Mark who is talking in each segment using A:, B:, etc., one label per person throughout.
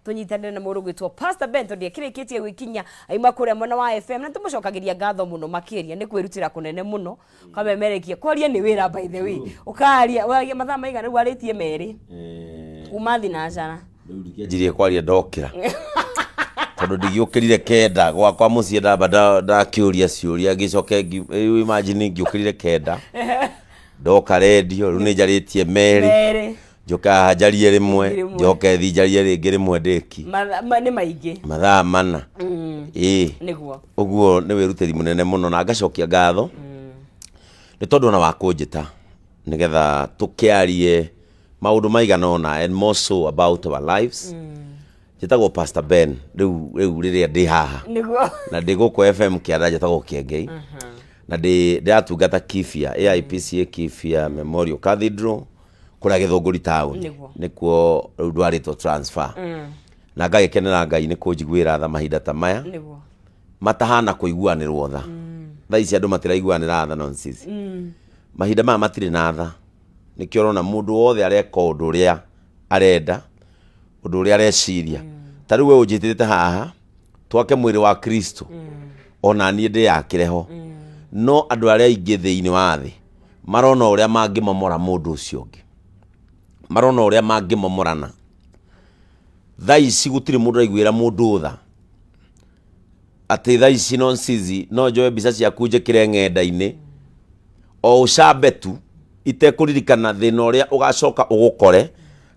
A: Tũnyitanĩre na mũndũ gwĩtwo Pastor Ben tondũ akĩrĩkĩtie gwĩkinyia aima kũrĩa mwena wa FM, na tũmũcokagĩria ngatho mũno makĩria nĩ kwĩrutĩra kũnene mũno kamemerekia. Kwaria nĩ wĩra, by the way. Ũkaria waria mathaa maigana? Rĩu arĩtie merĩ kuma thinacara.
B: Rĩu ndikĩanjirie kwaria ndokĩra, tondũ ndigĩũkĩrire 9 gwakwa mũciĩ, ndamba ndakĩũria ciũria, ngĩcoke rĩu imagine ngĩũkĩrire 9, ndoka rendio, rĩu nĩ njarĩtie merĩ.
A: Merĩ.
B: Njoke haha njarie rĩmwe.
A: Rĩmwe.
B: Njoke thi njarie rĩngĩ rĩmwe, ndĩki.
A: Nĩ maingĩ.
B: Mathaa 4, ĩĩ. Ũguo nĩ wĩrutĩri mũnene mũno, na ngacokia ngatho nĩ tondũ ona wa kũnjĩta nĩgetha tũkĩarie maũndũ maigana ũna, and more so about our lives. Njĩtagwo Pastor Ben rĩu rĩrĩa ndĩ haha na ndĩ gũkũ FM Kĩanda, njĩtagwo Kĩengei, na ndĩ ndĩratungata Kibia AIPCA Kibia Memorial Cathedral kũrĩa Gĩthũngũri town. Nĩkuo rĩu ndwarĩtwo transfer, na ngagĩkenera Ngai nĩ kũnjiguĩra tha mahinda ta maya matahana kũiguanĩrwo tha. Thaa ici andũ matiraiguanĩra tha, nonsense. Mahinda maya matirĩ na tha, nĩkĩo ũrona mũndũ wothe areka ũndũ ũrĩa arenda, ũndũ ũrĩa areciria. Ta rĩu we ũnjĩtĩte haha twake mwĩrĩ wa Kristo, ona niĩ ndĩyakĩre ho, no andũ arĩa aingĩ thĩinĩ wa thĩ marona ũrĩa mangĩmomora mũndũ ũcio ũngĩ, marona ũrĩa mangĩmomorana. Thaa ici gũtirĩ mũndũ ũraiguĩra mũndũ tha, atĩ thaa ici no nsizi no njoe mbica ciaku njĩkĩre ng'enda-inĩ o ũcambe tu, itekũririkana thĩna ũrĩa ũgacoka ũgũkore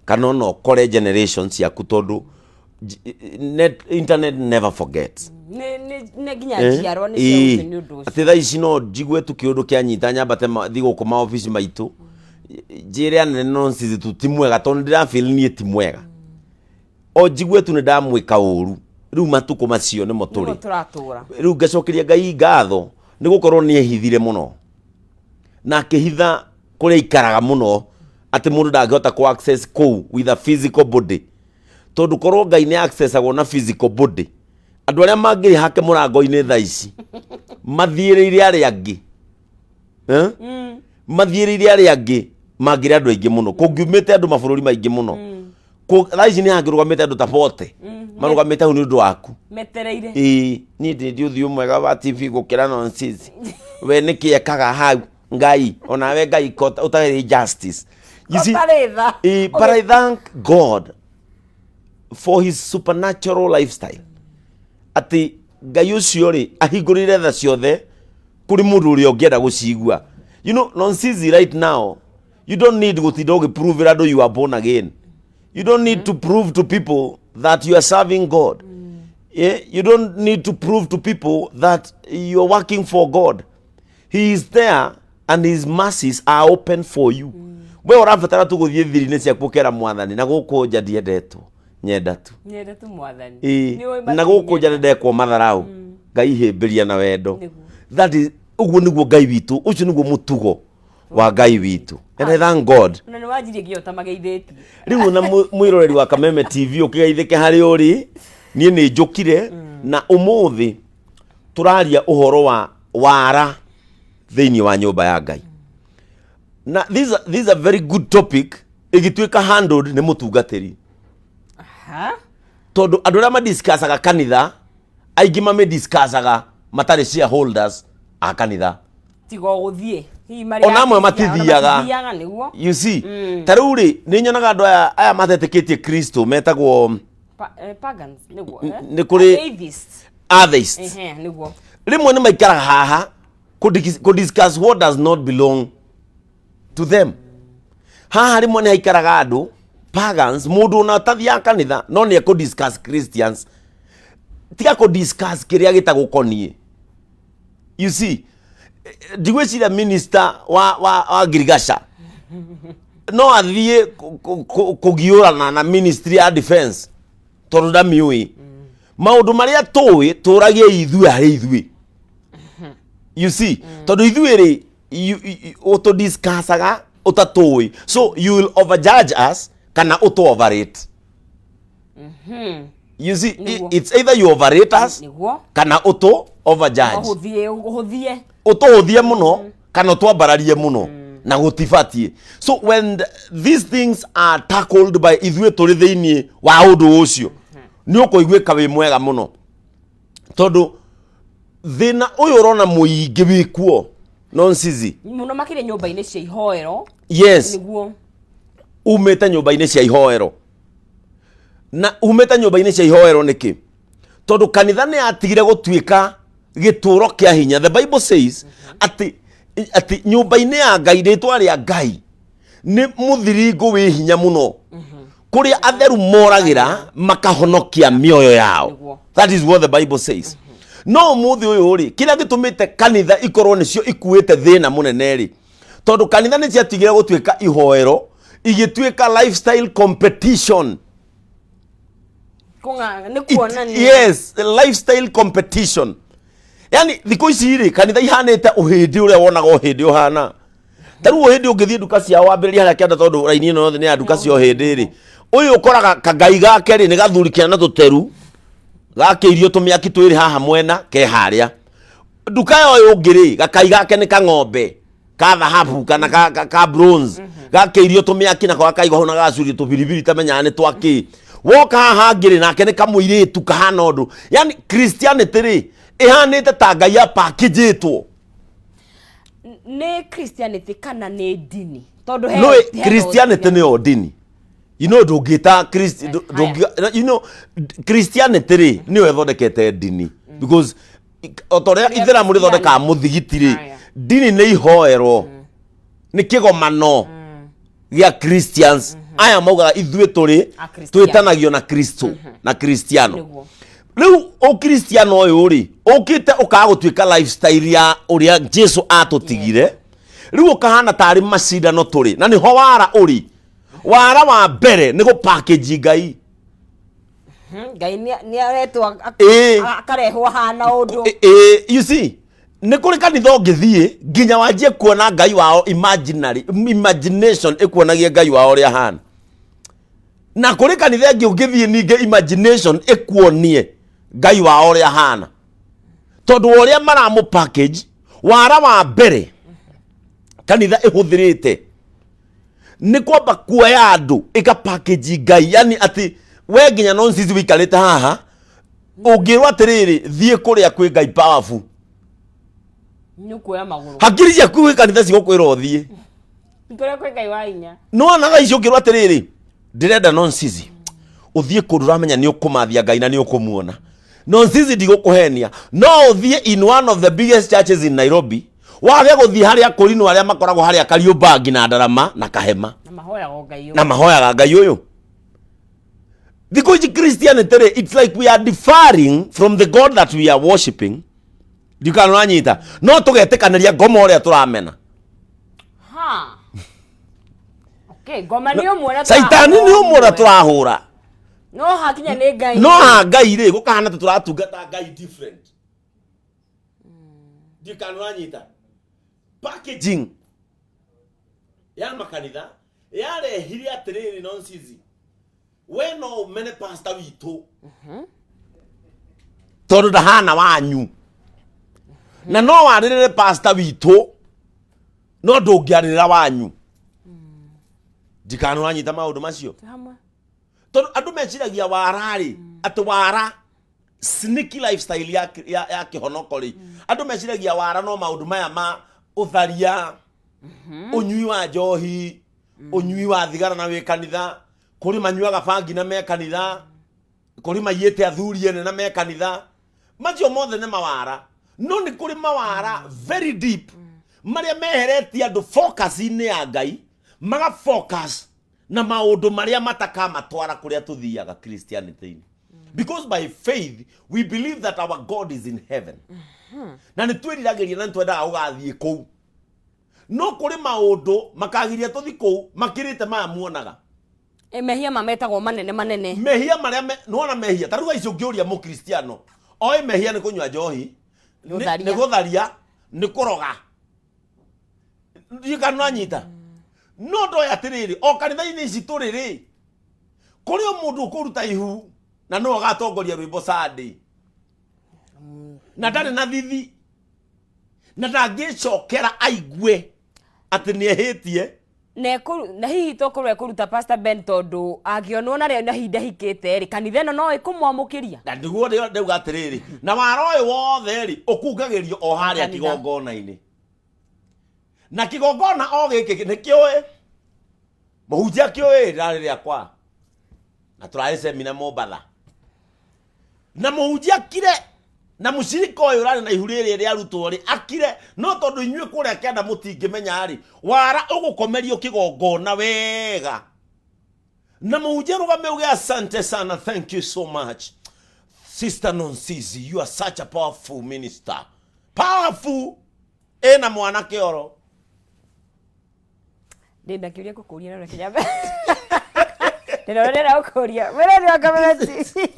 B: kana ona ũkore generation ciaku, tondũ internet never forgets.
A: Nĩ nginya njiarwa nĩ cia nĩ ũndũ ũcio.
B: Atĩ thaa ici no njigue tu kĩũndũ kĩanyita, nyambate thi gũkũ maobici maitũ, njĩre anene no nsizi tu ti mwega, tondũ ndĩra feel niĩ ti mwega, o njigue tu nĩ ndamwĩka ũru. Rĩu matukũ macio nĩmo
A: nĩmo
B: tũrĩ.
A: Tũratũra.
B: Rĩu ngacokeria Ngai ngatho nĩ gũkorwo nĩ ehithire mũno na akĩhitha kũrĩa ikaraga mũno, atĩ mũndũ ndangĩhota kũ access kũu with a physical body, tondũ korwo Ngai nĩ accessagwo na physical body, andũ arĩa mangĩrĩ hake mũrango-inĩ thaa ici mathiĩrĩire arĩa angĩ, eh? Mathiĩrĩire arĩa angĩ mangĩrĩ andũ aingĩ mũno, kũngiumĩte andũ mabũrũri maingĩ mũno. Thaa ici nĩ hangĩrũgamĩte andũ ta bote marũgamĩte hau nĩ ũndũ waku.
A: Metereire.
B: Ĩĩ, niĩ ndĩ ndi ũthiũ mwega wa TV gũkĩra nonsense. We nĩkĩ ekaga hau Ngai? Onawe Ngai ko ũtarĩ justice, you see?
A: Ũtarĩ tha.
B: Ĩĩ, but I thank God for his supernatural lifestyle, atĩ Ngai ũcio rĩ ahingũrĩire tha ciothe kũrĩ mũndũ ũrĩa ũngĩenda gũcigua. Nonsense, right now you don't need gũtinda ũgĩprove andũ you are born again. You don't need to prove to people that you are serving God. Yeah? You don't need to prove to people that you are working for God. He is there and his mercies are open for you. We ũrabatara tu gũthiĩ thiri-inĩ ciaku, ũkera Mwathani, na gũkũ nja ndiendetwo, nyenda tu.
A: Nyende tu Mwathani.
B: Ĩĩ,
A: Nĩũĩ.
B: Na gũkũ nja nĩndekwo matharau, Ngai hĩmbĩria na wendo. That is, ũguo nĩguo Ngai witũ, ũcio nĩguo mũtugo wa Ngai witũ, and I thank God.
A: Na nĩ wanjirie nginya ũtamageithĩtie.
B: Rĩu ona mwĩroreri wa Kameme TV, ũkĩgeithĩke harĩ ũrĩ. Niĩ nĩ njũkire, na ũmũthĩ tũraria ũhoro wa wara thĩinĩ wa nyũmba ya Ngai, na this is a very good topic ĩgĩtuĩka handled nĩ mũtungatĩri.
A: Ha.
B: Tondũ andũ arĩa madiscussaga kanitha aingĩ mamĩdiscussaga matarĩ shareholders a kanitha.
A: Tiga ũgũthiĩ hihi marĩ
B: Ona amwe
A: a-
B: matithiaga.
A: Ona matithiaga nĩguo.
B: You see, ta rĩu rĩ, nĩ nyonaga andũ aya matetĩkĩtie Kristo metagwo
A: Pagans nĩguo, eh?
B: Nĩ kũrĩ-
A: Atheists.
B: Atheists.
A: Ehe, nĩguo.
B: Rĩmwe nĩ maikaraga haha kũ discuss what does not belong to them. Haha rĩmwe nĩ haikaraga andũ pagans, mũndũ ona atathiaga kanitha no nĩ ekũ discuss Christians. Tiga kũ discuss kĩrĩa gĩtagũkoniĩ. You see, ndigwĩciria minister wa ngirigaca no athiĩ kũgiũrana na ministry ya defense, tondũ ndamiũĩ. Maũndũ marĩa tũĩ tũragie ithuĩ harĩ ithuĩ, you see, tondũ ithuĩ rĩ ũtũdiscussaga ũtatũĩ, so you will overjudge us kana ũtũ overrate. You see, it's either you overrate us kana ũtũ overjudge.
A: Ũhũthie, ũhũthie.
B: Ũtũhũthie mũno kana ũtwambararie mũno, na gũtibatiĩ. So when these things are tackled by ithuĩ tũrĩ thĩinĩ wa ũndũ ũcio. Nĩ ũkũiguĩka wĩ mwega mũno, tondũ thĩna ũyũ ũrona mũingĩ wĩkuo nonsizi.
A: Mũno makĩria nyũmba-inĩ cia ihoero.
B: Yes.
A: Nĩguo.
B: Umĩte nyũmba-inĩ cia ihoero, na umĩte nyũmba-inĩ cia ihoero nĩkĩ? Tondũ kanitha nĩ yatigire gũtuĩka gĩtũũro kĩa hinya. The Bible says atĩ nyũmba-inĩ ya Ngai, rĩtwa rĩa Ngai nĩ mũthiringo wĩ hinya mũno kũrĩa atheru moragĩra makahonokia mĩoyo yao. That is what the Bible says. No ũmũthĩ ũyũ rĩ, kĩrĩa gĩtũmĩte kanitha ikorwo nĩcio ikuĩte thĩna mũnene rĩ, tondũ kanitha nĩ ciatigire gũtuĩka ihoero, igĩtuĩka lifestyle competition.
A: Nĩ kuonania.
B: Yes, lifestyle competition. Yani thikũ ici rĩ, kanitha ihanĩte ũhĩndĩ ũrĩa wonaga ũhĩndĩ ũhana. Ta rĩu ũhĩndĩ ũngĩthiĩ nduka ciao wambĩrĩria harĩa kĩanda, tondũ raini ĩno yothe nĩ ya nduka cia ũhĩndĩ rĩ, ũyũ ũkoraga kangai gake rĩ nĩ gathuri kena tũteru gakĩirio tũmĩaki twĩrĩ haha mwena ke harĩa. Nduka ya ũyũ ũngĩ rĩ, gakai gake nĩ kang'ombe ka thahabu kana ka bronze gakĩirio tũmĩaki nako gakaigwo hau na gagacurio tũbiribiri tamenyaga nĩ twakĩ. Woka haha hangĩ rĩ, nake nĩ kamũirĩtu kahana ũndũ. Yani Christianity rĩ, ĩhanĩte ta Ngai apakĩnjĩtwo.
A: Nĩ Christianity kana nĩ ndini? Tondũ
B: No Christianity nĩyo ndini. Ndũngĩta Christianity rĩ, nĩyo ĩthondekete ndini, because o ta ũrĩa ithĩramu rĩthondekaga mũthigiti rĩ, ndini nĩ ihoero, nĩ kĩgomano gĩa Christians aya maugaga ithuĩ tũrĩ
A: Akristiano.
B: Twĩtanagio na Kristo na Kristiano. Rĩu ũkristiano ũyũ rĩ, ũkĩte ũkaga gũtuĩka lifestyle ya ũrĩa Jesu atũtigire. Rĩu ũkahana tarĩ macindano tũrĩ na nĩho wara ũrĩ. Wara wa mbere nĩ gũpackage Ngai.
A: Ngai nĩ aretwo akarehwo hana ũndũ.
B: You see, nĩ kũrĩ kanitha ũngĩthiĩ nginya wanjie kuona Ngai wao imaginary, imagination ĩkuonagie Ngai wao ũrĩa ahana, na kũrĩ kanitha ĩngĩ ũngĩthiĩ ningĩ imagination ĩkuonie Ngai wao ũrĩa ahana, tondũ wa ũrĩa maramũ package. Wara wa mbere kanitha ĩhũthĩrĩte nĩ kwamba kuoya andũ ĩka package Ngai, yani atĩ we nginya nonsense wĩikarĩte haha ũngĩrwo atĩrĩrĩ, thiĩ kũrĩa kwĩ Ngai powerful,
A: Nĩ ũkuoya magũrũ.
B: Hakiri ciaku gwĩ kanitha cigũkwĩra ũthiĩ
A: Kũrĩa kwĩ Ngai wa hinya.
B: Nĩwonaga icio ũngĩrwo atĩrĩrĩ, ndĩrenda nonsizi ũthiĩ kũndũ ũramenya nĩ ũkũmathia Ngai na nĩ ũkũmuona. Nonsizi, ndigũkũhenia, no ũthiĩ in one of the biggest churches in Nairobi, wage gũthiĩ harĩa kũrinũ arĩa makoragwo harĩa Kariũmbangi na Ndarama na Kahema.
A: Na mahoyaga o Ngai ũyũ.
B: Na mahoyaga Ngai ũyũ. Thikũ ici Christianity rĩ, it's like we are deferring from the God that we are worshiping. Ndikana ũranyita, no tũgetĩkanĩria ngoma ũrĩa tũramena.
A: Ha. Okay, ngoma nĩ ũmwe na
B: Caitani nĩ ũmwe ũrĩa tũrahũra.
A: No hakinya nĩ Ngai.
B: No ha Ngai rĩ, gũkahana ta tũratungata Ngai different. Ndikana ũranyita, packaging ya makanitha yarehire atĩrĩrĩ, nonsizi, we no ũmene pastor witũ tondũ ndahana wanyu, na no warĩrĩre pastor witũ no ndũngĩarĩrĩra wanyu. Ndikana ũranyita maũndũ macio?
A: Hamwe.
B: Tondũ andũ meciragia wara rĩ, atĩ wara sneaky lifestyle ya kĩhonoko rĩ, andũ meciragia wara no maũndũ maya ma ũtharia, ũnyui wa njohi, ũnyui wa thigara na wĩ kanitha. Kũrĩ manyuaga bangi na me kanitha, kũrĩ maiyĩte athuri ene na me kanitha. Macio mothe nĩ mawara, no nĩ kũrĩ mawara very deep marĩa meheretie andũ focus-inĩ ya Ngai, maga focus na maũndũ marĩa matakamatwara kũrĩa tũthiaga Christianity-inĩ, because by faith we believe that our God is in heaven, na nĩ twĩriragĩria na nĩ twendaga gũgathiĩ kũu, no kũrĩ maũndũ makagiria tũthi kũu makĩrĩte maya muonaga.
A: E, mehia ma metagwo manene manene.
B: Mehia marĩa nĩwona mehia ta rĩu thaa ici ũngĩũria mũkristiano oĩ mehia nĩ kũnyua njohi,
A: Gũtharia.
B: Nĩ gũtharia, nĩ kũroga. Ndiũ kana nanyita. No ndoĩ atĩrĩrĩ, o kanitha-inĩ ici tũrĩ rĩ, kũrĩ o mũndũ ũkũruta ihu na nĩwe ũgatongoria rwĩmbo Sunday, na ndarĩ na thithi na ndangĩcokera aigue atĩ nĩ ehĩtie.
A: Na na hihi tokorwo ekũruta Pastor Ben tondũ angĩonwo narĩo na hihi ndahikĩte rĩ, kanitha ĩno no ĩkũmwamũkĩria?
B: Na nĩguo ndauga atĩrĩrĩ, na wara ũyũ wothe rĩ, ũkungagĩrio o harĩa
A: Kanitha.
B: kĩgongona-inĩ, na kĩgongona o gĩkĩ nĩ kĩũĩ mũhunjia kĩũĩ rĩrarĩ rĩakwa, na tũrarĩ semina Mombatha, na mũhunjia akire na mũcirika ũyũ ũrarĩ na ihu rĩrĩ rĩarutwo rĩ akire, no tondũ inyuĩ kũrĩa kĩanda mũtingĩmenya rĩ, wara ũgũkomerio kĩgongona wega, na mũhunjia rũgame uge, "Asante sana, thank you so much, Sister Nonsizi, you are such a powerful minister." Powerful ĩna mwana kĩoro.
A: Ndĩna kĩũria ngũkũria, no reke nyambe ndĩrona ndĩrenda gũkũria. Mwĩrori wa Kameme TV,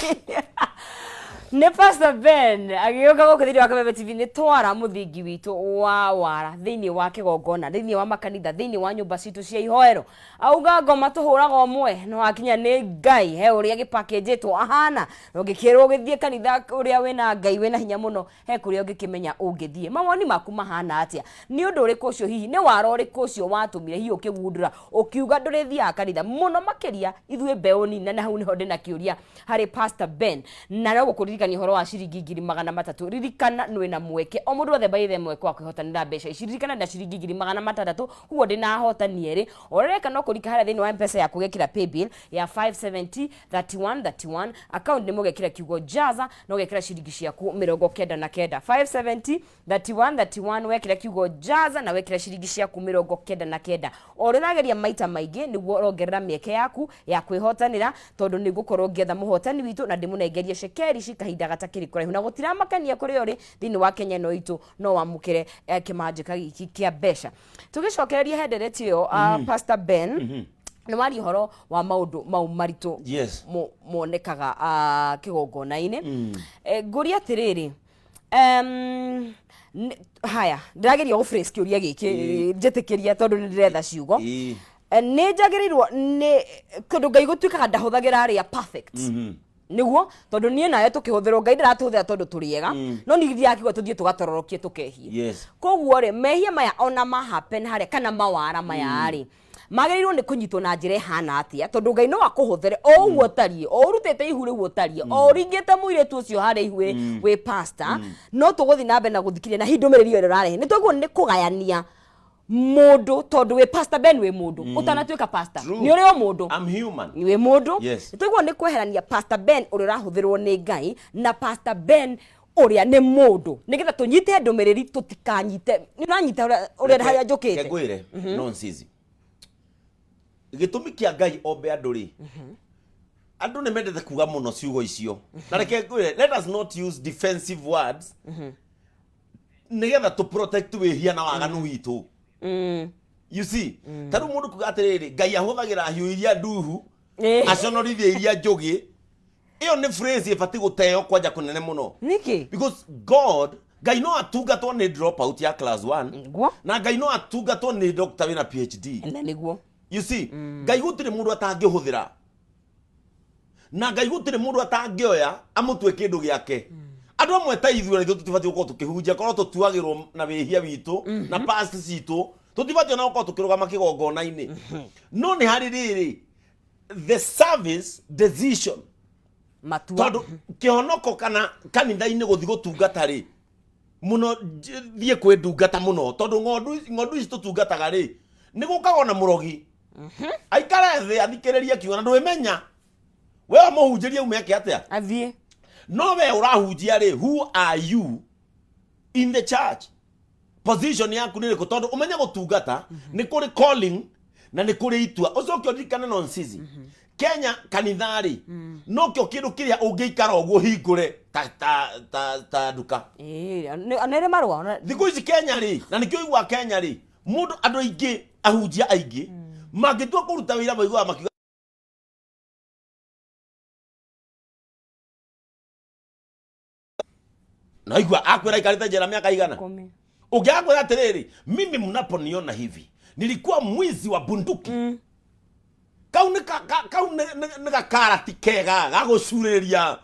A: nĩ Pastor Ben agĩũka gũkũ thĩinĩ wa Kameme TV. Nĩ twara mũthingi witũ wa wara thĩinĩ wa kĩgongona, thĩinĩ wa makanitha, thĩinĩ wa nyũmba citũ cia ihoero. Auga ngoma tũhũraga ũmwe, no akinya nĩ Ngai he ũrĩa gĩpakĩnjĩtwo ahana, na ũngĩkĩrwo ũgĩthiĩ kanitha ũrĩa wĩna Ngai wĩna hinya mũno, he kũrĩa ũngĩkĩmenya ũngĩthiĩ. Mawoni maku mahana atĩa? Nĩ ũndũ ũrĩkũ ũcio, hihi nĩ wara ũrĩkũ ũcio watũmire hihi ũkĩgundũra ũkiuga ndũrĩthiaga kanitha mũno, makĩria ithuĩ mbeũ nini? Na hau nĩho ndĩna kĩũria harĩ Pastor Ben, na no gũkũririkania ũhoro wa ciringi 600,000. Ririkana nwĩ na mweke, o mũndũ wothe baithe mweke wa kwĩhotanĩra mbeca ici. Ririkana na ciringi 600,000, koguo ndĩna ahotani erĩ. Ũreka no kũrika harĩa thĩinĩ wa Mpesa yaku, ũgekĩra paybill ya 570 31 31, account nĩ mũgekĩra kiugo jaza, na ũgekĩra ciringi ciaku 99. 570 31 31, wekĩra kiugo jaza na wekĩra ciringi ciaku 99. O ũrĩa ũrageria maita maingĩ, nĩguo ũrongerera mĩeke yaku ya kwĩhotanĩra, tondũ nĩ ngũkorwo ngĩetha mũhotani witũ na ndĩmũnengerie cekeri ici kahinda gatakĩrĩ kũraihu. Na gũtiramakania kũrĩa ũrĩ thĩinĩ wa Kenya ĩno itũ, no wamũkĩre kĩmanjĩka gĩkĩ kĩa mbeca. Tũgĩcokereria hendereti ĩyo, Pastor Ben, nĩ waria ũhoro wa maũndũ mau maritũ monekaga kĩgongona-inĩ. Ngũria atĩrĩrĩ, haya, ndĩrageria gũ phrase kĩũria gĩkĩ, njĩtĩkĩria tondũ nĩ ndĩretha ciugo. Nĩ njagĩrĩirwo nĩ tondũ Ngai gũtuĩkaga ndahũthagĩra arĩa perfect, nĩguo tondũ niĩ nawe tũkĩhũthĩrwo, Ngai ndaratũhũthĩra tondũ tũrĩ ega, no ningĩ ndirakiuga tũthiĩ tũgatororokie tũkehie. Koguo rĩ, mehia maya ona ma happen harĩa kana mawara maya rĩ, magĩrĩirwo nĩ kũnyitwo na njĩra ĩhana atĩa? Tondũ Ngai no akũhũthĩre o ũguo ũtariĩ, o ũrutĩte ihu rĩu ũtariĩ, o ũringĩte mũirĩtu ũcio harĩa ihu wĩ pastor. No tũgũthiĩ na mbere na gũthikĩrĩria na hihi ndũmĩrĩri ĩyo ĩrĩa ũrarehe nĩ twaguo nĩ kũgayania mũndũ, tondũ wĩ Pastor Ben, wĩ mũndũ ũtanatuĩka pastor.
B: True.
A: Nĩ ũrĩ o mũndũ.
B: I'm human.
A: Wĩ mũndũ.
B: Yes.
A: Nĩtwaigua nĩ kweherania Pastor Ben ũrĩa ũrahũthĩrwo nĩ Ngai na Pastor Ben ũrĩa nĩ mũndũ, nĩgetha tũnyite ndũmĩrĩri, tũtikanyite. Nĩ ũranyita ũrĩa harĩa njũkĩte?
B: Reke ngwĩre, Nonsizi, gĩtũmi kĩa Ngai ombe andũ rĩ, andũ nĩ mendete kuga mũno ciugo icio, na reke ngwĩre, let us not use defensive words nĩgetha tũ protect wĩhia na waganu witũ. You see, ta rĩu mũndũ kuga atĩrĩrĩ, Ngai ahũthagĩra hiũ iria nduhu aconorithie iria njũgĩ, ĩyo nĩ phrase ĩbatiĩ gũteo kwanja kũnene mũno.
A: Nĩkĩ?
B: Because God, Ngai no atungatwo nĩ drop out ya class 1, na Ngai no atungatwo nĩ doctor wĩna PhD.
A: Na nĩguo.
B: You see, Ngai gũtirĩ mũndũ atangĩhũthĩra, na Ngai gũtirĩ mũndũ atangĩoya amũtue kĩndũ gĩake. Andũ amwe ta ithuĩ na ithuĩ tũtibatiĩ gũkorwo tũkĩhunjia, korwo tũtuagĩrwo na wĩhia witũ na past citũ, tũtibatiĩ ona gũkorwo tũkĩrũgama kĩgongona-inĩ. No nĩ harĩ rĩrĩ, the service decision,
A: matua,
B: tondũ kĩhonoko kana kanitha-inĩ gũthiĩ gũtungata rĩ, mũno thiĩ kwĩ ndungata mũno, tondũ ng'ondu ici tũtungataga rĩ, nĩ gũkaga ona mũrogi aikare thĩ athikĩrĩrie kiugo, na ndwĩmenya we wamũhunjĩrie ume eke atĩa.
A: Athiĩ.
B: No we ũrahunjia rĩ, who are you in the church? Position yaku nĩ ĩrĩkũ? Tondũ ũmenye gũtungata nĩ kũrĩ calling na nĩ kũrĩ itua. Ũcoke ũririkane, Nonsizi, Kenya kanitha rĩ, nokĩo kĩndũ kĩrĩa ũngĩikara ũguo hingũre ta nduka.
A: Ĩĩ, nĩ ĩrĩ marũa
B: Thikũ ici Kenya rĩ, na nĩkĩo igua Kenya rĩ, mũndũ, andũ aingĩ, ahunjia aingĩ mangĩtua kũruta wĩra, maiguaga makiuga naigua akwĩra aikarĩte njera mĩaka igana.
A: 10.
B: Ũngĩakwĩra atĩrĩrĩ, "Mimi mnaponiona hivi nilikuwa mwizi wa bunduki," kau nĩ kau nĩ gakarati kega ga gũcurĩria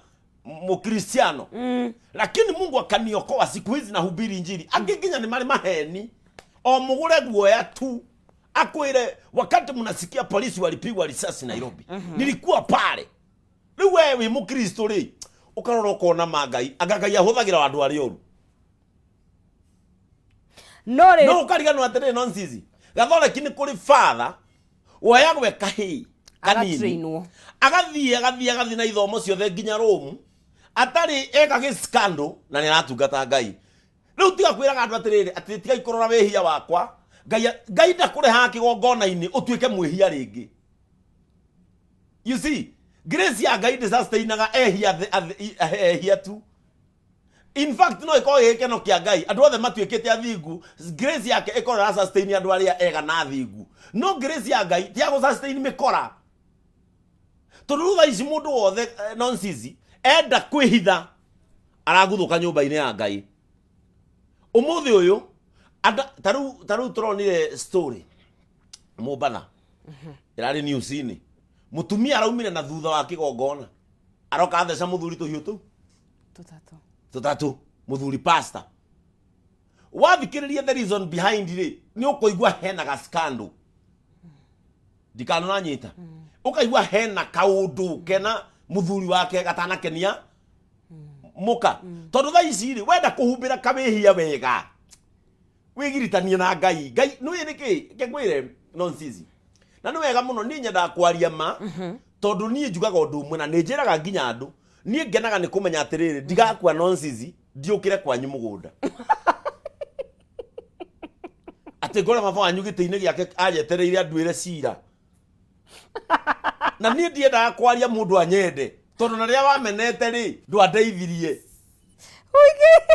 B: Mũkristiano, "lakini Mungu akaniokoa, siku hizi nahubiri injili." Angĩ nginya nĩ marĩ maheni o mũgũre guoya tu. Akwĩre wakati mnasikia polisi walipigwa risasi Nairobi, nilikuwa pale. Rĩu we wĩ mũkristo rĩ, ũkarora ũkona ma Ngai, anga Ngai ahũthagĩra andũ arĩa oru.
A: No rĩ,
B: No ũkariganwo atĩrĩrĩ, nonsense gathoreki nĩ kũrĩ father woyagwo e kahĩĩ kanini,
A: Agatrainwo.
B: Agathiĩ agathiĩ agathiĩ na ithomo ciothe nginya Rome, atarĩ eka gĩskando na nĩ aratungata Ngai. Rĩu tiga kwĩraga andũ atĩrĩrĩ atĩ tigai kũrora wĩhia wakwa. Ngai, Ngai ndakũrehaga kĩgongona-inĩ ũtuĩke mwĩhia rĩngĩ. You see, grace ya Ngai ndĩsustainaga ehia ehia tu. In fact, no ĩkorwo ĩ gĩkeno kĩa Ngai andũ othe matuĩkĩte athingu. Grace yake ĩkorwo ĩra sustain andũ arĩa ega na athingu, no grace ya Ngai ti ya gũ sustain mĩkora, tondũ rĩu thaa ici mũndũ wothe nonsense enda kwĩhitha araguthũka nyũmba-inĩ ya Ngai ũmũthĩ ũyũ. Ta rĩu tũronire story Mombatha ĩrarĩ news-inĩ, mũtumia araumire na thutha wa kĩgongona aroka atheca mũthuri tũhiũ tũu
A: tũtatũ.
B: Tũtatũ. Mũthuri pastor, wathikĩrĩria the reason behind rĩ, nĩ ũkũigua hena ga scandal, ndikanona nyita, ũkaigua hena kaũndũ kena mũthuri wake gatanakenia mũka, tondũ thaa ici rĩ, wenda kũhumbĩra kawĩhia wega, wĩgiritanie na Ngai. Ngai nĩwĩ nĩkĩ kengwĩre nonsense na nĩ wega mũno. Niĩ nyendaga kwaria ma, tondũ niĩ njugaga ũndũ ũmwe na nĩ njĩraga nginya andũ, niĩ ngenaga nĩ kũmenya atĩrĩrĩ, ndigakua nonsense ndiũkĩre kwanyu mũgũnda atĩ ngore baba wanyu gĩtĩ-inĩ gĩake anjetereire anduĩre cira. Na niĩ ndiendaga kwaria mũndũ anyende, tondũ na rĩrĩa wamenete rĩ, ndwandeithirie.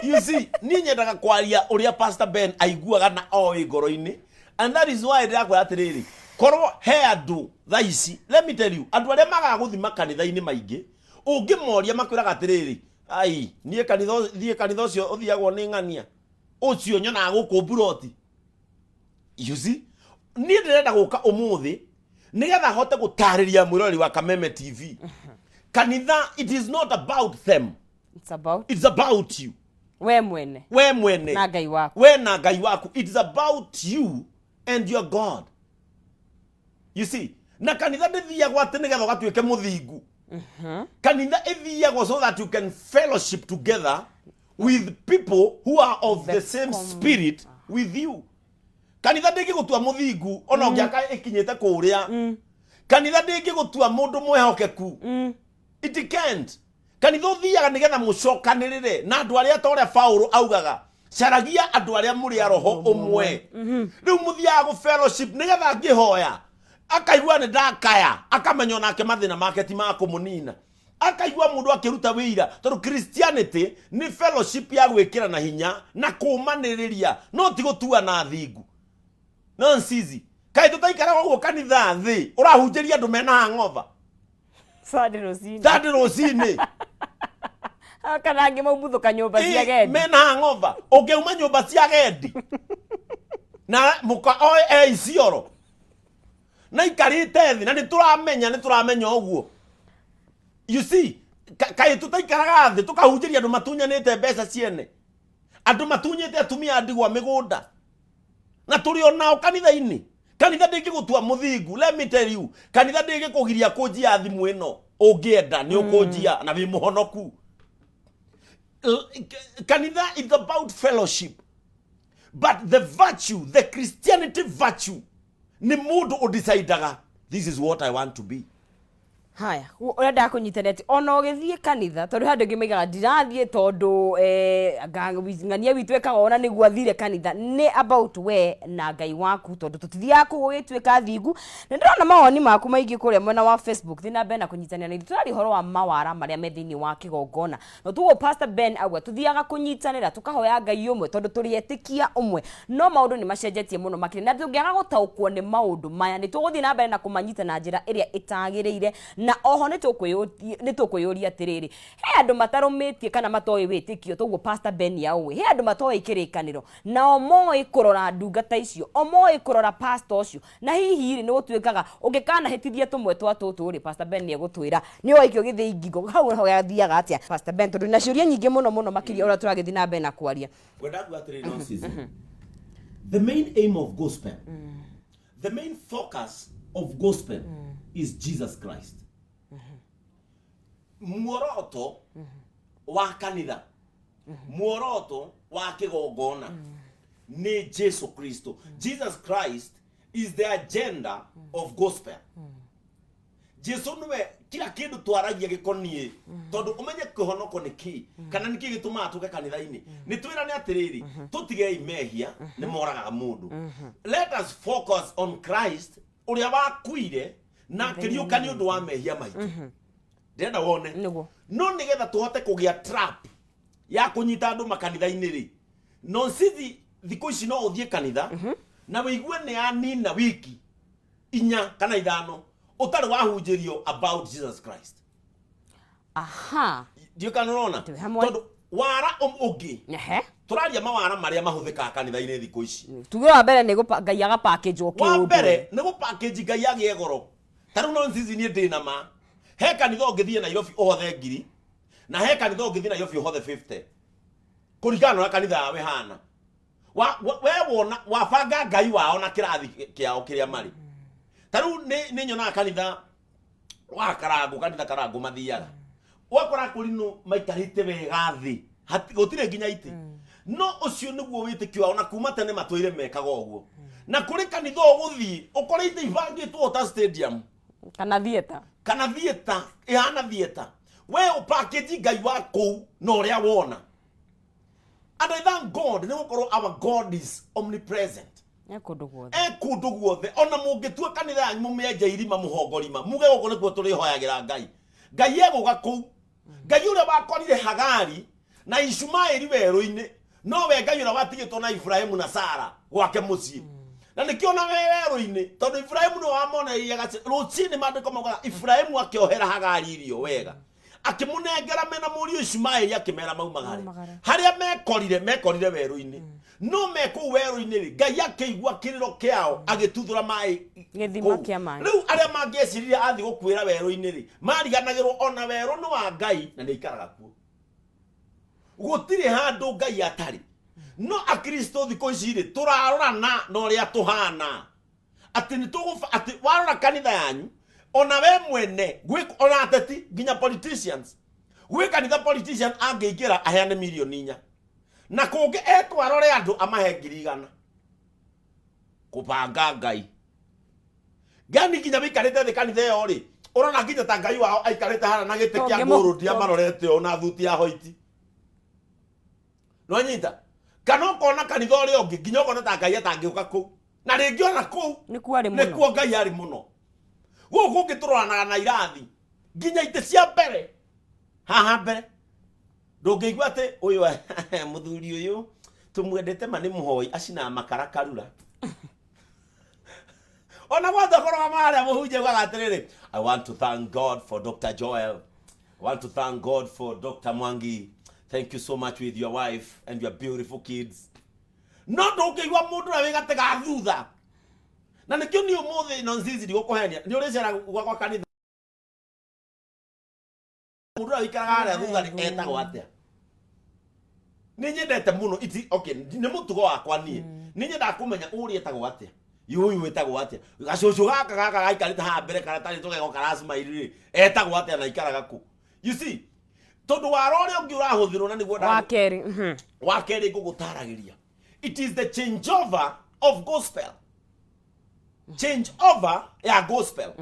B: You see, niĩ nyendaga kwaria ũrĩa Pastor Ben aiguaga na oĩ ngoro-inĩ, and that is why ndĩrakwĩra atĩrĩrĩ, korwo he andũ thaa ici, let me tell you, andũ arĩa magaga gũthiĩ makanitha-inĩ maingĩ, ũngĩmoria makwĩraga atĩrĩrĩ, ai niĩ kanitha thiĩ kanitha ũcio ũthiagwo nĩ ng'ania ũcio nyonaga gũkũ mburoti. You see, niĩ ndĩrenda gũka ũmũthĩ nĩgetha hote gũtarĩria mwĩroreri wa Kameme TV, kanitha, it is not about them.
A: It's about
B: It's about you.
A: We mwene.
B: We mwene.
A: Na Ngai waku.
B: We na Ngai waku. It's about you and your God, you see. Na kanitha ndĩthiagwo atĩ nĩgetha ũgatuĩke mũthingu. Kanitha ĩthiagwo so that you can fellowship together with people who are of the same spirit with you. Kanitha ndĩngĩgũtua mũthingu ona ũngĩaka ĩkinyĩte kũrĩa. Kanitha ndĩngĩgũtua mũndũ mwĩhokeku. It can't. Kanitha ũthiaga nĩgetha mũcokanĩrĩre na andũ arĩa, ta ũrĩa Paũlũ augaga, caragia andũ arĩa mũrĩ a roho ũmwe. Rĩu mũthiaga gũ fellowship nĩgetha ngĩhoya akaigua nĩ ndakaya, akamenya onake mathĩna make ti ma kũmũnina, akaigua mũndũ akĩruta wĩira, tondũ Christianity nĩ fellowship ya gwĩkĩrana hinya na kũmanĩrĩria, no ti gũtuana thingu. Nonsense, kaĩ tũtaikaraga ũguo kanitha thĩ ũrahunjĩria andũ mena hangover?
A: Sunday rũcinĩ.
B: Sunday rũcinĩ.
A: Kana angĩ maumuthuka nyũmba cia gendi.
B: Mena hangover, ũngĩuma nyũmba cia gendi na mũka oe e Isiolo na ikarĩte thĩ na nĩ tũramenya ũguo. You see, kaĩ tũtaikaraga thĩ tũkahunjĩria andũ matunyanĩte mbeca ciene, andũ matunyĩte atumia a ndigwa mĩgũnda, na tũrĩ o nao kanitha-inĩ? Kanitha ndĩngĩgũtua mũthingu. Let me tell you, kanitha ndĩngĩkũgiria kũnjia thimũ ĩno ũngĩenda, nĩ ũkũnjia na wĩ mũhonoku. Kanitha is about fellowship, but the virtue, the Christianity virtue, nĩ mũndũ ũdecidaga, "This is what I want to be."
A: Haya, ũrenda kũnyitana atĩ ona ũgĩthiĩ kanitha, tondũ he andũ angĩ maigaga ndirathiĩ tondũ ng'ania witũ ekaga ona nĩguo athire kanitha. Nĩ about we na Ngai waku, tondũ tũtithiaga kũu ũgĩtuĩka thingu. Na ndĩrona mawoni maku maingĩ kũrĩa mwena wa Facebook. Thiĩ na mbere na kũnyitanĩra na ithuĩ. Tũraria ũhoro wa mawara marĩa me thĩinĩ wa kĩgongona, no tuguo Pastor Ben auga tuthiaga kũnyitanĩra, tũkahoya Ngai ũmwe tondũ tũrĩ etĩkia ũmwe, no maũndũ nĩ macenjetie mũno makĩria, na tũngĩaga gũtaũkwo nĩ maũndũ maya, nĩ tũgũthiĩ na mbere na kũmanyita na njĩra ĩrĩa ĩtagĩrĩire. Na oho nĩ tũkwĩyũria atĩrĩrĩ, he andũ matarũmĩtie kana matoĩ wĩtĩkio toguo Pastor Ben yaũĩ, he andũ matoĩ kĩrĩkanĩro, nao moĩ kũrora ndungata icio, o moĩ kũrora pastor ũcio, na hihi rĩ, nĩ gũtuĩkaga ũngĩkanahĩtithia tũmwe twa tũtũ rĩ, Pastor Ben nĩ egũtwĩra nĩ waikio gĩthĩi ngingo hau. Ho gathiaga atĩa, Pastor Ben? Tondũ na ciũria nyingĩ mũno mũno makĩria ũrĩa tũragĩthiĩ na mbere na kwaria.
B: Ngwenda kuga atĩrĩrĩ, nonsense, the main aim of gospel, The main focus of gospel is Jesus Christ. Muoroto wa kanitha, muoroto wa kĩgongona nĩ Jesu Kristo. Jesus Christ is the agenda of gospel. Jesu nĩwe kila kĩndũ twaragia gĩkoniĩ, tondũ ũmenye kĩhonoko nĩ kĩ kana nĩ kĩ gĩtũmaga tũke kanitha-inĩ. Nĩ twĩrane atĩrĩrĩ, tũtigei mehia nĩ moragaga mũndũ. Let us focus on Christ ũrĩa wakuire na akĩriũka nĩ ũndũ wa mehia maitũ. Ndĩrenda wone.
A: Nĩguo.
B: No nĩgetha tũhote kũgĩa trap ya kũnyita andũ makanitha-inĩ rĩ, no sithi thikũ ici no ũthiĩ kanitha na wĩigue nĩ anina wiki 4 kana 5 ũtarĩ wahunjĩrio about Jesus Christ. Ndiũ kana ũrona?
A: Twĩ hamwe.
B: Tondũ wara ũngĩ
A: Ehe.
B: Tũraria mawara marĩa mahũthĩkaga kanitha-inĩ thikũ ici.
A: Tuge wa mbere nĩ Ngai aga package o
B: Wa
A: kĩũndũ.
B: mbere nĩ gũ package Ngai agĩe goro. Ta rĩu no nzizi niĩ ndĩ na ma. He kanitha ũngĩthiĩ Nairobi ũhothe ngiri, na he kanitha ũngĩthiĩ Nairobi ũhothe 50. Kũringana na ũrĩa kanitha yao ĩhana. We wona wabanga Ngai wao na kĩrathi kĩao kĩrĩa marĩ. Ta rĩu nĩ nyonaga kanitha wa Karangũ, kanitha Karangũ mathiaga. Ũgakora kũrinũ maikarĩte wega thĩ. Gũtirĩ nginya itĩ. No ũcio nĩguo wĩtĩkio wao, na kuma tene matũire mekaga ũguo. Na kũrĩ kanitha ũgũthiĩ, ũkore itĩ ibangĩtwo ta stadium.
A: Kana theatre.
B: Kana theatre, ĩhana theatre. We ũpackage Ngai wa kũu na ũrĩa wona. And I thank God, nĩ gũkorwo our God is omnipresent.
A: E kũndũ guothe.
B: E kũndũ guothe. Ona mũngĩtua kanitha yanyu mũmĩenje irima mũhongorima, muge gũkũ nĩkuo tũrĩhoyagĩra Ngai. Ngai egũka kũu. Ngai ũrĩa wakorire Hagari na Ishumaeli werũ-inĩ, nowe Ngai ũrĩa watigĩtwo na Ibrahimu na Sara gwake mũciĩ. Na nĩkĩo na werũ-inĩ, tondũ Ibrahimu nĩwe wamonereirie gace, rũcinĩ maandĩko maugaga Ibrahimu akĩohera Hagari irio wega. Akĩmũnengera mena mũriũ Ishumaeli akĩmera maumagare.
A: Maumagare.
B: Harĩa mekorire, mekorire werũ-inĩ. No me kũu werũ-inĩ rĩ, Ngai akĩigua kĩrĩro kĩao, agĩtuthũra maĩ
A: Gĩthima
B: kũu.
A: kĩa maĩ.
B: Rĩu arĩa mangĩeciririe athiĩ gũkuĩra werũ-inĩ rĩ, mariganagĩrwo ona werũ nĩ wa Ngai na nĩ aikaraga kuo. Gũtirĩ handũ Ngai atarĩ. No Akristo thikũ ici rĩ, tũrarorana na ũrĩa tũhana. Atĩ nĩ tũgũba, atĩ warora kanitha yanyu, ona we mwene, gwĩ, ona ateti, nginya politicians. Gwĩ kanitha politician angĩingĩra aheane mirioni 4. Na kũngĩ etwo arore andũ amahe ngiri igana. Kũbanga Ngai. Gani nginya wĩikarĩte thĩ kanitha ĩyo rĩ, ũrona nginya ta Ngai wao aikarĩte harĩa na gĩtĩ kĩa
A: Tũngĩmũ-
B: ngũrũndi amarorete ũũ na thuti ya hoiti. Nĩwanyita? Kana ũkona kanitha ũrĩa ũngĩ nginya ũkona ta Ngai atangĩũka kũu. Na rĩngĩ ona kũu
A: Nĩkuo arĩ mũno.
B: Nĩkuo Ngai arĩ mũno. Gũkũ kũngĩ tũroranaga na irathi nginya itĩ cia mbere. Haha mbere. Ndũngĩigua atĩ ũyũ mũthuri ũyũ tũmwendete ma nĩ mũhoi acinaga makara karura. Ona gwatha kũrũgama harĩa mũhunjia augaga atĩrĩrĩ, I want to thank God for Dr. Joel. I want to thank God for Dr. Mwangi. Thank you so much with your wife and your beautiful kids. No ndũngĩigua mũndũ ũrĩa wĩ gatĩ ga thutha. Na nĩkĩo niĩ ũmũthĩ no nzizi ndigũkũhenia. Nĩ ũrĩcera gwakwa kanitha. Mũndũ ũrĩa ũikaraga harĩa thutha rĩ, etagwo atĩa? Nĩ nyendete mũno, iti, okay, nĩ mũtugo wakwa niĩ. Nĩ nyendaga kũmenya ũrĩa etagwo atĩa. Ũyũ wĩtagwo atĩa? Gacũcũ gaka gaka gaikarĩte haha mbere karĩa tarĩ tũgego karacmaili rĩ, etagwo atĩa na aikaraga kũ? You see, tondũ wara ũrĩa ũngĩ ũrahũthĩrwo na nĩguo
A: Wa kerĩ.
B: Wa kerĩ ngũgũtaragĩria. It is the changeover of gospel. Change over ya gospel.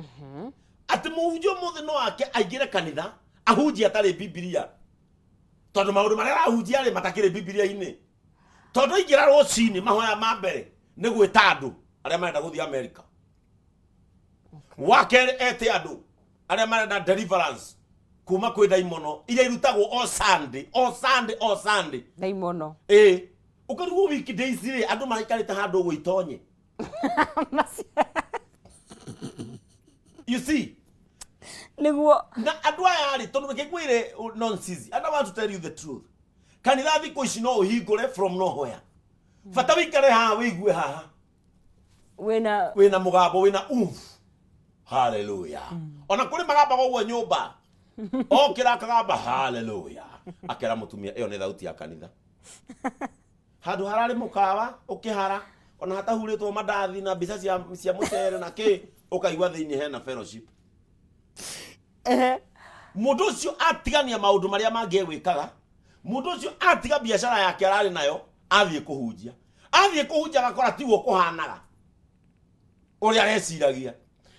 B: Atĩ mũhunjia ũmũthĩ no ake aingĩre kanitha ahunjie atarĩ Bibilia. Tondũ maũndũ marĩa arahunjia rĩ matakĩrĩ Bibilia-inĩ. Tondũ aingĩra rũcinĩ mahoya ma mbere nĩ gwĩta andũ arĩa marenda gũthiĩ America. Wa kerĩ ete andũ arĩa marenda deliverance kuma kwĩ ndaimono iria irutagwo o Sunday, o Sunday, o Sunday.
A: Ndaimono.
B: Ĩĩ. Ũkarigwo weekdays rĩ andũ maraikarĩte handũ ũguo itonye. You see?
A: Nĩguo.
B: Na andũ aya rĩ, tondũ reke ngwĩre nonsense. And I want to tell you the truth. Kanitha thikũ ici no ũhingũre from nowhere. Bata wĩikare haha wĩigue haha.
A: Wĩna
B: wĩna mũgambo, wĩna oomph. Hallelujah. Ona kũrĩ magambaga ũguo nyũmba. Okĩra akagamba hallelujah. Akera mũtumia ĩyo nĩ thauti ya kanitha. Handũ hararĩ mũkawa ũkĩhara. Ona hatahurĩtwo mandathi na mbica cia mũcere na kĩ, ũkaigua thĩinĩ hena fellowship. Mũndũ ũcio atigania maũndũ marĩa mangĩ egwĩkaga, mũndũ ũcio atiga biacara yake ararĩ nayo, athiĩ kũhunjia. Athiĩ kũhunjia agakora tiguo kũhanaga ũrĩa areciragia,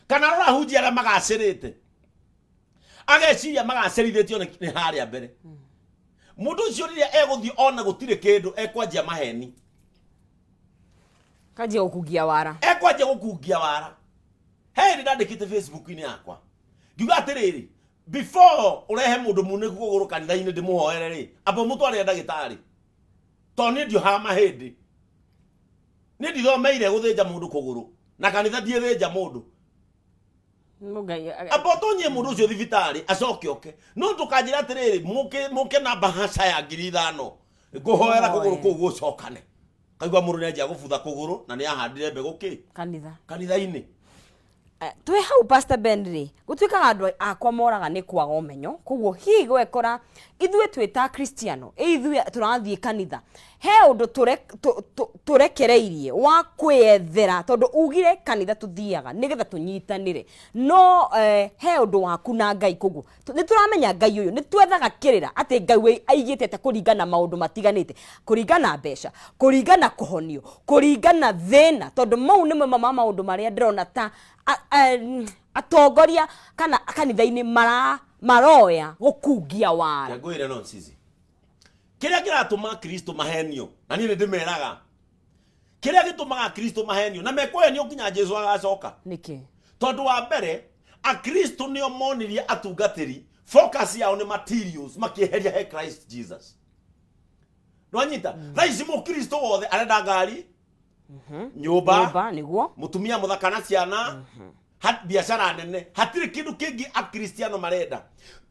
B: kana arora ahunjia arĩa magacĩrĩte ageciria magacĩrithĩtio nĩ harĩa mbere. Mũndũ ũcio rĩrĩa egũthiĩ ona gũtirĩ kĩndũ, ekwanjia maheni,
A: Kanjia gũkungia wara.
B: Ekwanjia gũkungia wara. He hĩndĩ ndandĩkĩte Facebook-inĩ yakwa ngiuga atĩrĩrĩ, before ũrehe mũndũ munĩku kũgũrũ kanitha-inĩ ndĩmũhoere rĩ, amba ũmũtwarĩre ndagĩtarĩ, tondũ niĩ ndiohaga mahĩndĩ, niĩ ndithomeire gũthĩnja mũndũ kũgũrũ na kanitha ndiĩthĩnja mũndũ. Amba ũtonyie mũndũ ũcio thibitarĩ acoke oke, no ndũkanjĩre atĩrĩrĩ, mũke mũke na mbahaca ya 5,000 ngũhoera kũgũrũ kũu gũcokane. Kaigua mũndũ nĩanjia gũbutha kũgũrũ na nĩahandire mbegũ kĩ
A: kanitha
B: kanitha-inĩ.
A: Twĩ hau, Pastor Ben rĩ, gũtuĩkaga andũ akwa moraga nĩ kwaga ũmenyo, koguo hihi gwekora ithuĩ twĩ ta Kristiano, ĩ ithuĩ tũrathiĩ kanitha, he ũndũ tũrekereirie wa kwĩyethera, tondũ ugire kanitha tũthiaga nĩgetha tũnyitanĩre, no he ũndũ waku na Ngai, koguo nĩ tũramenya Ngai ũyũ nĩ twethaga kĩrĩra atĩ Ngai wĩ aigĩte atĩa kũringana na maũndũ matiganĩte, kũringana mbeca, kũringana kũhonio, kũringana thĩna, tondũ mau nĩmo ma maũndũ marĩa ndĩrona ta atongoria kana kanitha-inĩ maroya gũkungia wara.
B: Ngwĩre no cici kĩrĩa kĩratũma Kristo mahenio, na niĩ nĩ ndĩmeraga kĩrĩa gĩtũmaga Kristo mahenio na mekũhenio nginya Jesu agacoka.
A: Nĩkĩ?
B: Tondũ wa mbere, Akristo nĩo monirie atungatĩri focus yao nĩ materials, makĩeheria he Christ Jesus. Nwanyita thaa ici mũkristo wothe arenda ngari, nyũmba,
A: nyũmba nĩguo,
B: mũtumia mũthaka na ciana, biacara nene. Hatirĩ kĩndũ kĩngĩ Akristiano marenda.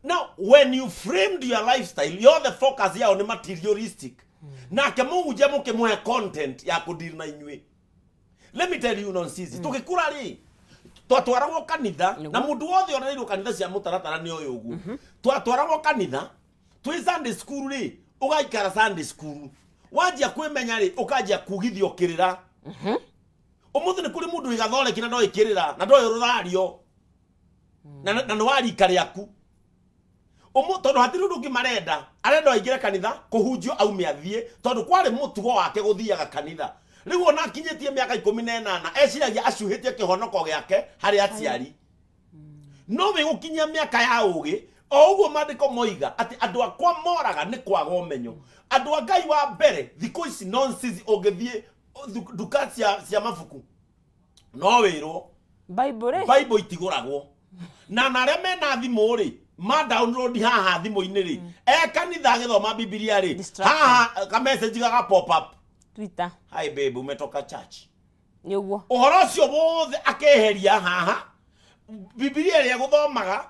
B: Now when you framed your lifestyle yothe focus yao nĩ materialistic, nake mũhunjia mũkĩmũhe content ya kũdeal na inyuĩ. Let me tell you, nonsense. Tũgĩkũra rĩ, twatwaragwo kanitha na mũndũ wothe orereirwo kanitha cia mũtaratara nĩ ũyũ ũguo. Twatwaragwo kanitha twĩ Sunday school rĩ, ũgaikara Sunday school, wanjia kwĩmenya rĩ, ũkanjia kugithio kĩrĩra. Ũmũthĩ nĩ kũrĩ mũndũ wĩ gathoreki na ndoĩ kĩrĩra na ndoĩ rũrario na nĩ wa rika rĩaku. Tondũ hatirĩ ũndũ ũngĩ marenda, arenda aingĩre kanitha kũhunjio aume athiĩ, tondũ kwarĩ mũtugo wake gũthiaga kanitha. Rĩu ona akinyĩtie mĩaka 18 eciragia acuhĩtie kĩhonoko gĩake harĩ aciari, no wĩ gũkinyia mĩaka ya ũgĩ o ũguo maandĩko moiga atĩ andũ akwa moraga nĩ kwaga ũmenyo. Andũ a Ngai wa mbere thikũ ici nonsense, ũngĩthiĩ nduka cia mabuku no wĩrwo
A: Bible rĩ.
B: Bible itigũragwo na arĩa mena thimũ rĩ, ma download haha thimũ-inĩ rĩ, e kanitha agĩthoma Bibilia rĩ,
A: Distraction.
B: haha ka message gaga pop up.
A: Twitter.
B: "Hi babe, umetoka church?"
A: Nĩguo.
B: Ũhoro ũcio wothe akeheria haha Bibilia ĩrĩa gũthomaga,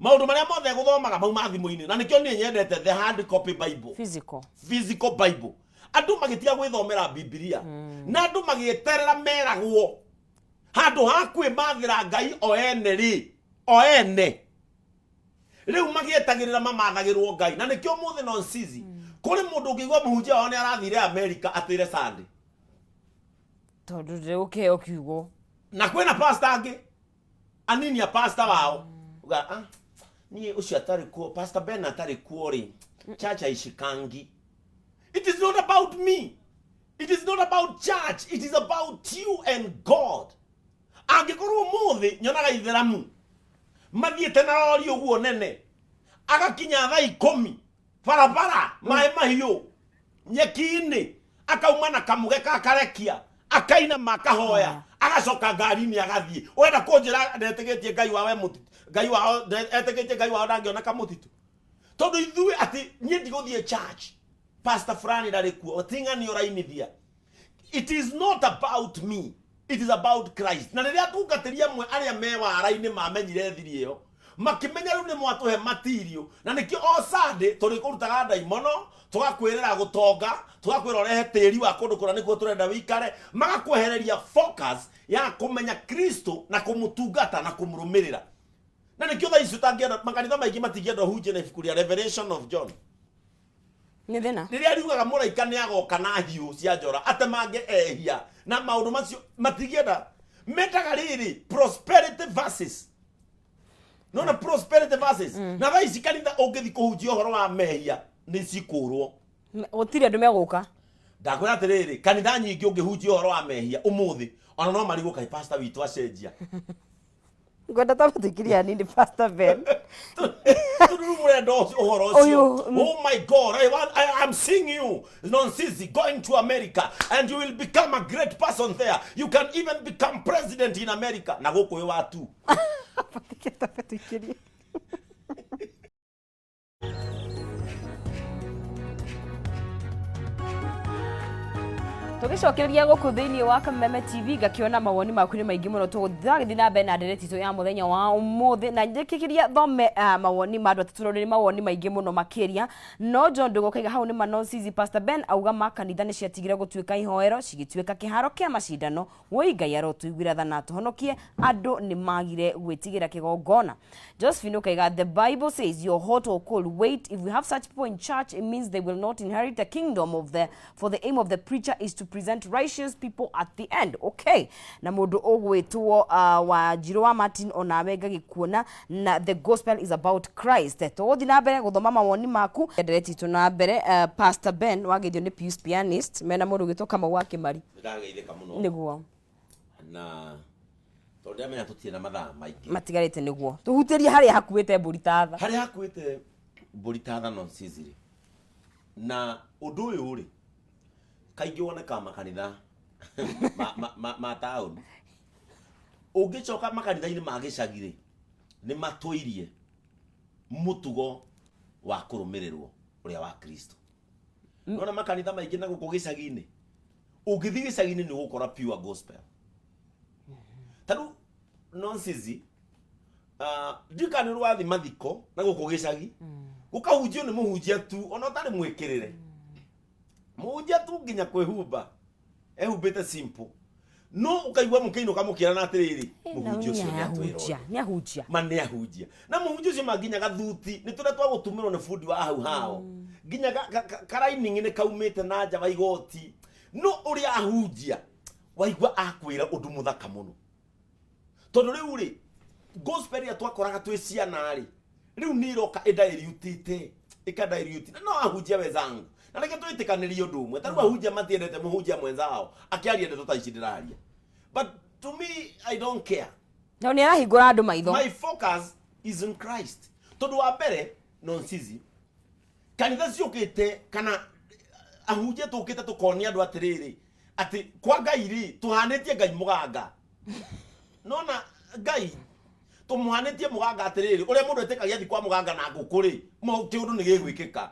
B: maũndũ marĩa mothe gũthomaga mauma thimũ-inĩ, na nĩkĩo niĩ nyendete the hard copy Bible.
A: Physical.
B: Physical Bible. Andũ magĩtiga gwĩthomera Bibilia na andũ magĩeterera meragwo handũ ha kwĩmathĩra Ngai o ene rĩ, o ene rĩu magĩetagĩrĩra mamathagĩrwo Ngai, na nĩkĩo mũthĩ nonsizi kũrĩ mũndũ ũngĩigua mũhunjia wao nĩ arathire Amerika atĩre Sunday.
A: Tondũ ndĩgũkĩheo kiugo.
B: Na kwĩna pastor angĩ anini a pastor wao. Uga, "Ah, niĩ ũcio atarĩ kuo, Pastor Ben atarĩ kuo rĩ, church haishikangi." It is not about me, it is not about church, it is about you and God. Angĩkorwo ũmũthĩ nyonaga itheramu mathiĩte na rori ũguo nene, agakinya thaa 10 barabara maĩ mahiũ nyeki-inĩ, akauma na kamũgeka, akarekia, akainama, akahoya, agacoka ngari-inĩ agathiĩ, wenda kũnjĩra ndetĩkĩtie Ngai wawe mũtitũ? Ngai wao etĩkĩtie Ngai wao ndangĩoneka mũtitũ? Tondũ ithuĩ atĩ niĩ ndigũthiĩ church, pastor fulani ndarĩ kuo, ting'ani ũrainithia. It is not about me, it is about Christ. Na rĩrĩa atungatĩri amwe arĩa me wara-inĩ mamenyire thiri ĩyo, makĩmenya rĩu nĩ mwatũhe material, na nĩkĩo o Sunday tũrĩ kũrutaga ndaimono, tũgakwĩrĩra gũtonga, tũgakwĩra ũrehe tĩri wa kũndũ kũna nĩkuo tũrenda wĩikare, magakwehereria focus ya kũmenya Kristo na kũmũtungata na kũmũrũmĩrĩra. Na nĩkĩo thaa ici ũtangĩenda, makanitha maingĩ matingĩenda ũhunjie na ibuku rĩa Revelation of John.
A: Nĩ thĩna.
B: Rĩrĩa riugaga mũraika nĩ agoka na hiũ cia njora atemange ehia na maũndũ macio matingĩenda, metaga rĩrĩ prosperity verses. Nona prosperity verses na thaa ici kanitha ũngĩthi kũhunjia ũhoro wa mehia nĩ cikũrwo.
A: Gũtirĩ andũ megũka.
B: Ndakwĩra atĩrĩrĩ, kanitha nyingĩ ũngĩhunjia ũhoro wa mehia ũmũthĩ ona no marigwo kaĩ pastor witũ acenjia.
A: Ngwenda twambe tũikirie hanini, Pastor Ben.
B: Tondũ rĩu mũrenda ũhoro ũcio.
A: Ũyũ,
B: Oh my God, I'm seeing you, Nonsizi, going to America and you will become a great person there. You can even become president in America. Na gũkũ wĩ watu.
A: Twambe tũikirie. Tũgĩcokereria gũkũ thĩinĩ wa Kameme TV, ngakĩona mawoni maku nĩ maingĩ mũno. Tũgũthiĩ na mbere na ndereti itũ ya mũthenya wa ũmũthĩ na njĩkĩkĩria thome mawoni ma andũ atatũ tondũ nĩ mawoni maingĩ mũno makĩria. No John Ndũgũ kaiga hau nĩ manonsizi. Pastor Ben auga ma kanitha nĩ ciatigire gũtuĩka ihoero cigĩtuĩka kĩharo kĩa macindano. Woi Ngai arotũiguĩra tha na atũhonokie, andũ nĩ magire gwĩtigĩra kĩgongona. Josephine ũkaiga the Bible says you're hot or cold, wait, if we have such people in church it means they will not inherit the kingdom of the for the aim of the preacher is to present righteous people at the end. Okay, na mũndũ ũgwĩtwo Wanjirũ wa Martin, onawe ngagĩkuona na the gospel is about Christ. Tũgũthiĩ na mbere gũthoma mawoni maku ndereti itũ na mbere. Pastor Ben wageithio nĩ Pius Pianist mena mũndũ ũgwĩtwo Kamau wa Kĩmari.
B: Nĩndageithĩka mũno.
A: Nĩguo.
B: Na tondũ ndĩramenya tũtirĩ na mathaa maingĩ
A: matigarĩte, nĩguo tũhutĩrie harĩa hakuĩte mbũri ta tha.
B: Harĩa hakuĩte mbũri ta tha, Nonsizi, na ũndũ ũyũ rĩ, kaingĩ wonekaga makanitha ma taũni. Ũngĩcoka makanitha-inĩ ma gĩcagi rĩ, nĩ matũirie mũtugo wa kũrũmĩrĩrwo ũrĩa wa Kristo. Nona makanitha maingĩ na gũkũ gĩcagi-inĩ, ũngĩthiĩ gĩcagi-inĩ nĩ ũgũkora pure gospel. Ta rĩu Nonsizi, ndiũĩ kana nĩ ũrĩ wathiĩ mathiko na gũkũ gĩcagi, gũkahunjio nĩ mũhunjia tu ona ũtarĩ mwĩkĩrĩre, mũhunjia tu nginya kwĩhumba ehumbĩte simple, no ũkaigua mũkĩinũka mũkĩrana atĩrĩrĩ, mũhunjia ũcio nĩ atwĩra
A: ahunjia
B: ũndũ.
A: Nĩ ahunjia.
B: Ma nĩ ahunjia na mũhunjia ũcio ma nginya gathuti nĩ tũrĩa twa gũtumĩrwo nĩ bundi wa hau hao, nginya karaining nĩ kaumĩte na nja wa igoti, no ũrĩa ahunjia waigua akwĩra ũndũ mũthaka mũno. Tondũ rĩu rĩ, gospel ĩrĩa twakoraga twĩ ciana rĩ, rĩu nĩ iroka ĩdairiutĩte ĩkadairiuti na no ahunjia wenzangu, na reke twĩtĩkanĩrie ũndũ ũmwe, ta rĩu ahunjia matiendete mũhunjia mwenzao akĩaria ndeto ta ici ndĩraria, but to me I don't care.
A: No nĩ arahingũra andũ maitho.
B: My focus is in Christ. Tondũ wa mbere, Nonsizi, kanitha ciũkĩte kana ahunjia tũkĩte tũkonia andũ atĩrĩrĩ, atĩ kwa Ngai rĩ, tũhanĩtie Ngai mũganga. Nona Ngai tũmũhanĩtie mũganga atĩrĩrĩ, ũrĩa mũndũ etĩkagia athi kwa mũganga na ngũkũ rĩ, kĩũndũ nĩ gĩgwĩkĩka.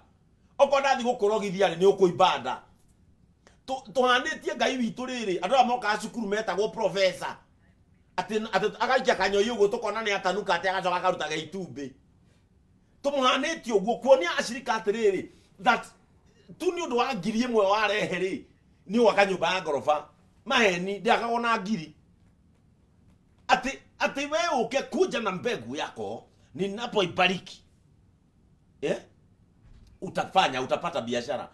B: Okorwo ndathi gũkũrogithia rĩ, nĩ ũkũimba nda. Tũhanĩtie Ngai witũ rĩrĩ, andũ aya mokaga cukuru metagwo professor, atĩ agaikia kanyoi ũguo tũkona nĩ atanuka, atĩ agacoka akaruta ge itumbĩ. Tũmũhanĩtie ũguo kuonia acirika atĩrĩrĩ, that tu nĩ ũndũ wa 1000 warehe rĩ, nĩ ũgwaka nyũmba ya ngoroba. Maheni, ndĩakagwo na ngiri. Atĩ we ũke kuja na mbegu yako ninapoibariki, eh? Utafanya, utapata biashara.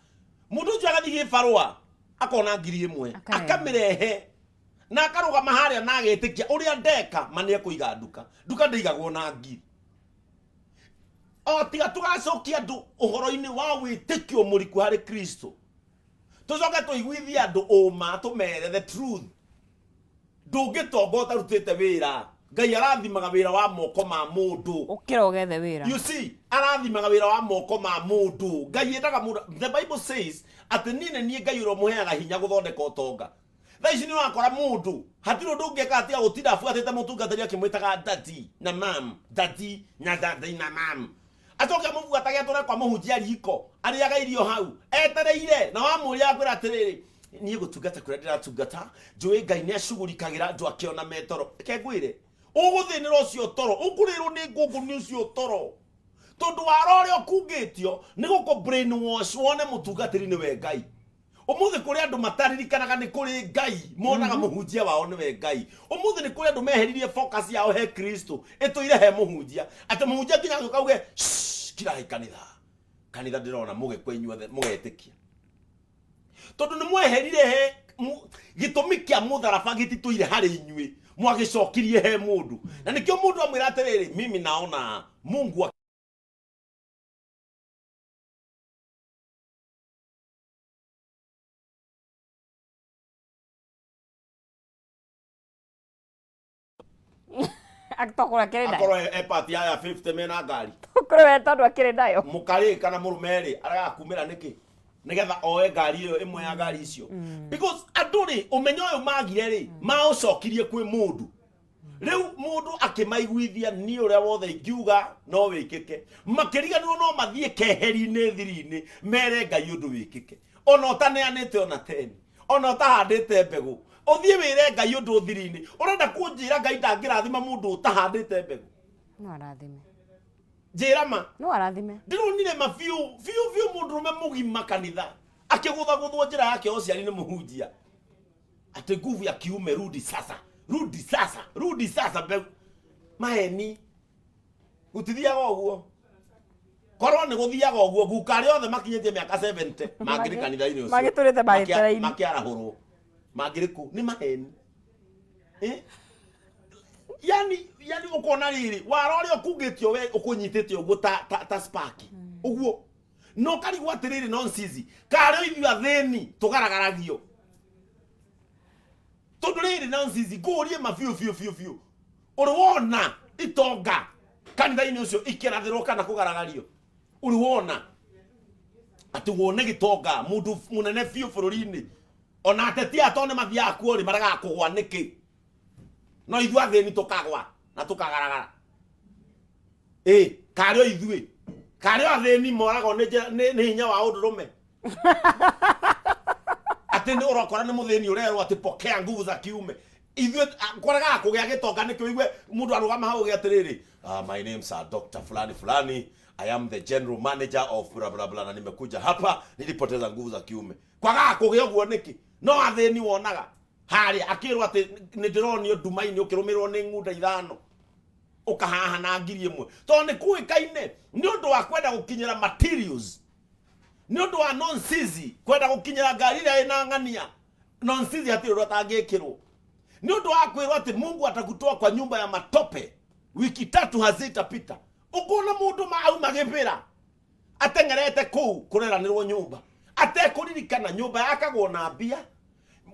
B: Mũndũ ũcio agathiĩ gĩbarũa akona 1000.
A: Akarehe.
B: Akamĩrehe na akarũgama harĩa na agetĩkia ũrĩa ndeka ma nĩ ekũiga nduka. Nduka ndĩigagwo na ngiri. O tiga tũgacokia andũ ũhoro-inĩ wa wĩtĩkio mũriku harĩ Kristo, tũcoke tũiguithie andũ ũma, tũmere the truth. Ndũngĩtonga ũtarutĩte wĩra. Ngai arathimaga wĩra wa moko ma mũndũ.
A: Ũkĩra ũgethe wĩra.
B: You see, arathimaga wĩra wa moko ma mũndũ. Ngai endaga mũndũ. The Bible says atĩ niĩ nĩ niĩ Ngai ũrĩa ũmũheaga hinya gũthondeka ũtonga. Thaa ici nĩ ũrakora mũndũ hatirĩ ũndũ ũngĩ ekaga tiga gũtinda abuatĩte mũtungatĩri akĩmwĩtaga daddy na mam, daddy na daddy na mam. Acoke amũbuatage atware kwa mũhunjia riko arĩaga irio hau etereire, na wamũria akwĩra atĩrĩrĩ, niĩ gũtungata kũrĩa ndĩratungata njũĩ Ngai nĩ acugurikagĩra andũ akĩona metoro. Reke ngwĩre, ũgũthĩnĩra ũcio toro, ũkũrĩrwo nĩ ngũngũ nĩ ũcio toro, tondũ wara ũrĩa ũkungĩtio nĩ gũkũ brain wash wone mũtungatĩri nĩwe Ngai. Ũmũthĩ kũrĩ andũ mataririkanaga nĩ kũrĩ Ngai, monaga mũhunjia wao nĩwe Ngai. Ũmũthĩ nĩ kũrĩ andũ meheririe focus yao he Kristo, ĩtũire he mũhunjia, atĩ mũhunjia nginya agĩũka auge, "Shh, kirai kanitha." Kanitha ndĩrona mũgĩkua inyuothe mũgetĩkia tondũ nĩ mweherire he gĩtũmi kĩa mũtharaba gĩtitũire harĩ inyuĩ, mwagĩcokirie he mũndũ, na nĩkĩo mũndũ amwĩra atĩrĩrĩ, mimi naona Mungu.
A: Tokorwo akĩrĩ nayo.
B: Akorwo e part ya 50 mena ngari.
A: Tokorwo we tondũ akĩrĩ nayo.
B: Mũkarĩ kana mũrũme rĩ, aragaga kumĩra nĩkĩ nĩgetha oe ngari ĩyo ĩmwe ya ngari icio? Because andũ rĩ, ũmenyo ũyũ magire rĩ, maũcokirie kwĩ mũndũ. Rĩu mũndũ akĩmaiguithia niĩ ũrĩa wothe ingiuga no wĩkĩke, makĩriganĩrwo no mathiĩ keheri-inĩ thiri-inĩ mere Ngai ũndũ wĩkĩke, ona ũtaneanĩte ona teni, ona ũtahandĩte mbegũ, ũthiĩ wĩre Ngai ũndũ thiri-inĩ. Ũrenda kũnjĩra Ngai ndangĩrathima mũndũ ũtahandĩte mbegũ?
A: No arathime.
B: Njĩra ma.
A: No arathime.
B: Ndĩronire ma biũ biũ biũ mũndũrũme mũgima kanitha akĩgũthagũthwo njĩra yake ya ũciari nĩ mũhunjia atĩ nguvu ya kiume, rudi sasa, rudi sasa, rudi sasa. Mbegu maheni, gũtithiaga ũguo. Korwo nĩ gũthiaga ũguo, guka arĩa othe makinyĩtie mĩaka 70 mangĩrĩ kanitha-inĩ ũcio.
A: Magĩtũrĩte marĩtara-inĩ.
B: Makĩarahũrwo mangĩrĩ kũ? Nĩ maheni. Eh? Yani ũkona rĩrĩ wara ũrĩa ũkungĩtio we ũkũnyitĩte ũguo ta spark ũguo, no karigwo atĩrĩrĩ, nonsense, karĩ ithuĩ athĩni tũgaragaragio tondũ rĩrĩ nonsense. Ngũrie ma biũ biũ biũ biũ, ũrĩ wona itonga kanitha-inĩ ũcio ikĩrathĩrwo kana kũgaragario? Ũrĩ wona atĩ wone gĩtonga, mũndũ mũnene biũ bũrũri-inĩ, ona ateti aya tondũ nĩ mathiaga kuo rĩ, maregaga kũgwa nĩkĩ? No ithuĩ athĩni tũkagwa na tũkagaragara. Ĩ karĩ o ithuĩ, karĩ o athĩni moragwo nĩ hinya wa ũndũrũme, atĩ nĩ ũrokora nĩ mũthĩni ũrerwo atĩ pokea nguvu za kiume. Ithuĩ kwaregaga kũgĩa gĩtonga nĩkĩ? Ũigue mũndũ arũgama hau ũgĩa atĩrĩrĩ, "My name's Dr. fulani fulani, I am the general manager of bla bla bla, na nimekuja hapa, nilipoteza nguvu za kiume." Kwagaga kũgĩa ũguo nĩkĩ? No athĩni wonaga harĩa akĩrwo atĩ nĩ ndĩronio nduma-inĩ ũkĩrũmĩrĩrwo nĩ ng'unda ithano, ũkahaha na 1000, tondũ nĩ kũĩkaine nĩ ũndũ wa kwenda gũkinyĩra materials, nĩ ũndũ wa nonsense, kwenda gũkinyĩra ngari ĩrĩa ĩna ng'ania. Nonsense, hatirĩ ũndũ atangĩkĩrwo nĩ ũndũ wa kwĩrwo atĩ Mungu atakutoa kwa nyumba ya matope, wiki tatu hazitapita. Ũkona mũndũ ma auma gĩbĩra ateng'erete kũu kũreranĩrwo nyũmba, atekũririkana nyũmba yakagwo na mbia,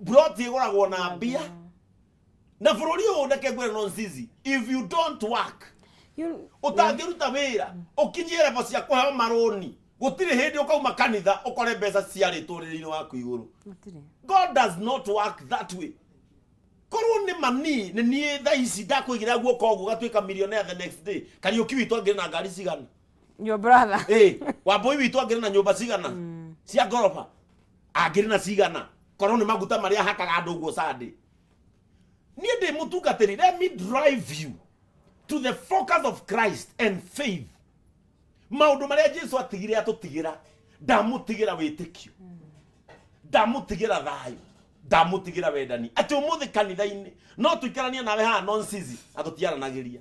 B: broti ĩgũragwo na mbia. Na bũrũri ũyũ, reke ngwĩre nonsense, if you don't work, ũtangĩruta wĩra ũkinyie level cia kũheo marũni, gũtirĩ hĩndĩ ũkauma kanitha ũkore mbeca ciarĩtwo ũrĩrĩ-inĩ waku igũrũ.
A: Gũtirĩ.
B: God does not work that way. Korwo nĩ mani nĩ niĩ thaa ici ndakũigĩra guoko ũguo gatuĩka millionaire the next day, Kariũki witũ angĩrĩ na ngari cigana?
A: Your brother.
B: Ĩ Wambũi witũ angĩrĩ na nyũmba cigana cia ngoroba? Angĩrĩ na cigana korwo nĩ maguta marĩa hakaga andũ ũguo Sunday? Niĩ ndĩ mũtungatĩri. Let me drive you to the focus of Christ and faith. Maũndũ marĩa Jesu atigire atũtigĩra: ndamũtigĩra wĩtĩkio, ndamũtigĩra thayũ, ndamũtigĩra wendani. Atĩ ũmũthĩ kanitha-inĩ no tũikaranie nawe haha nonsense na tũtiaranagĩria.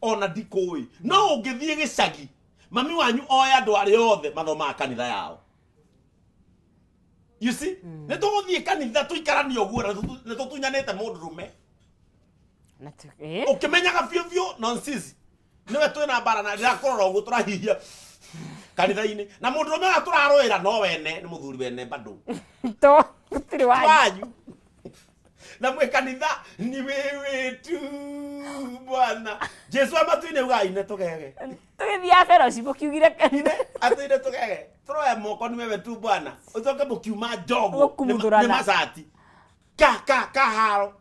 B: Ona ndikũĩ. No ũngĩthiĩ gĩcagi, mami wanyu oe andũ arĩa othe mathomaga kanitha yao, you see, nĩ tũgũthiĩ kanitha tũikaranie ũguo na nĩ tũtunyanĩte mũndũrũme. Ũkĩmenyaga biũ biũ nonsense nĩwe twĩna mbara na ndĩrakũrora ũguo tũrahihia kanitha-inĩ na mũndũrũme ũrĩa tũrarũĩra no wene nĩ mũthuri wene bado.
A: To gũtirĩ wanyu.
B: Wanyu na mwĩ kanitha ni wewe tu Bwana Jesu amatuine uga ine tũgege.
A: Tũgĩthiaga fellowship ũkiugire kanitha.
B: Atũine tũgege, tũroya moko, ni wewe tu Bwana, ũcoke mũkiuma njogu
A: Mũkumuthũrana.
B: nĩ macati ka haro,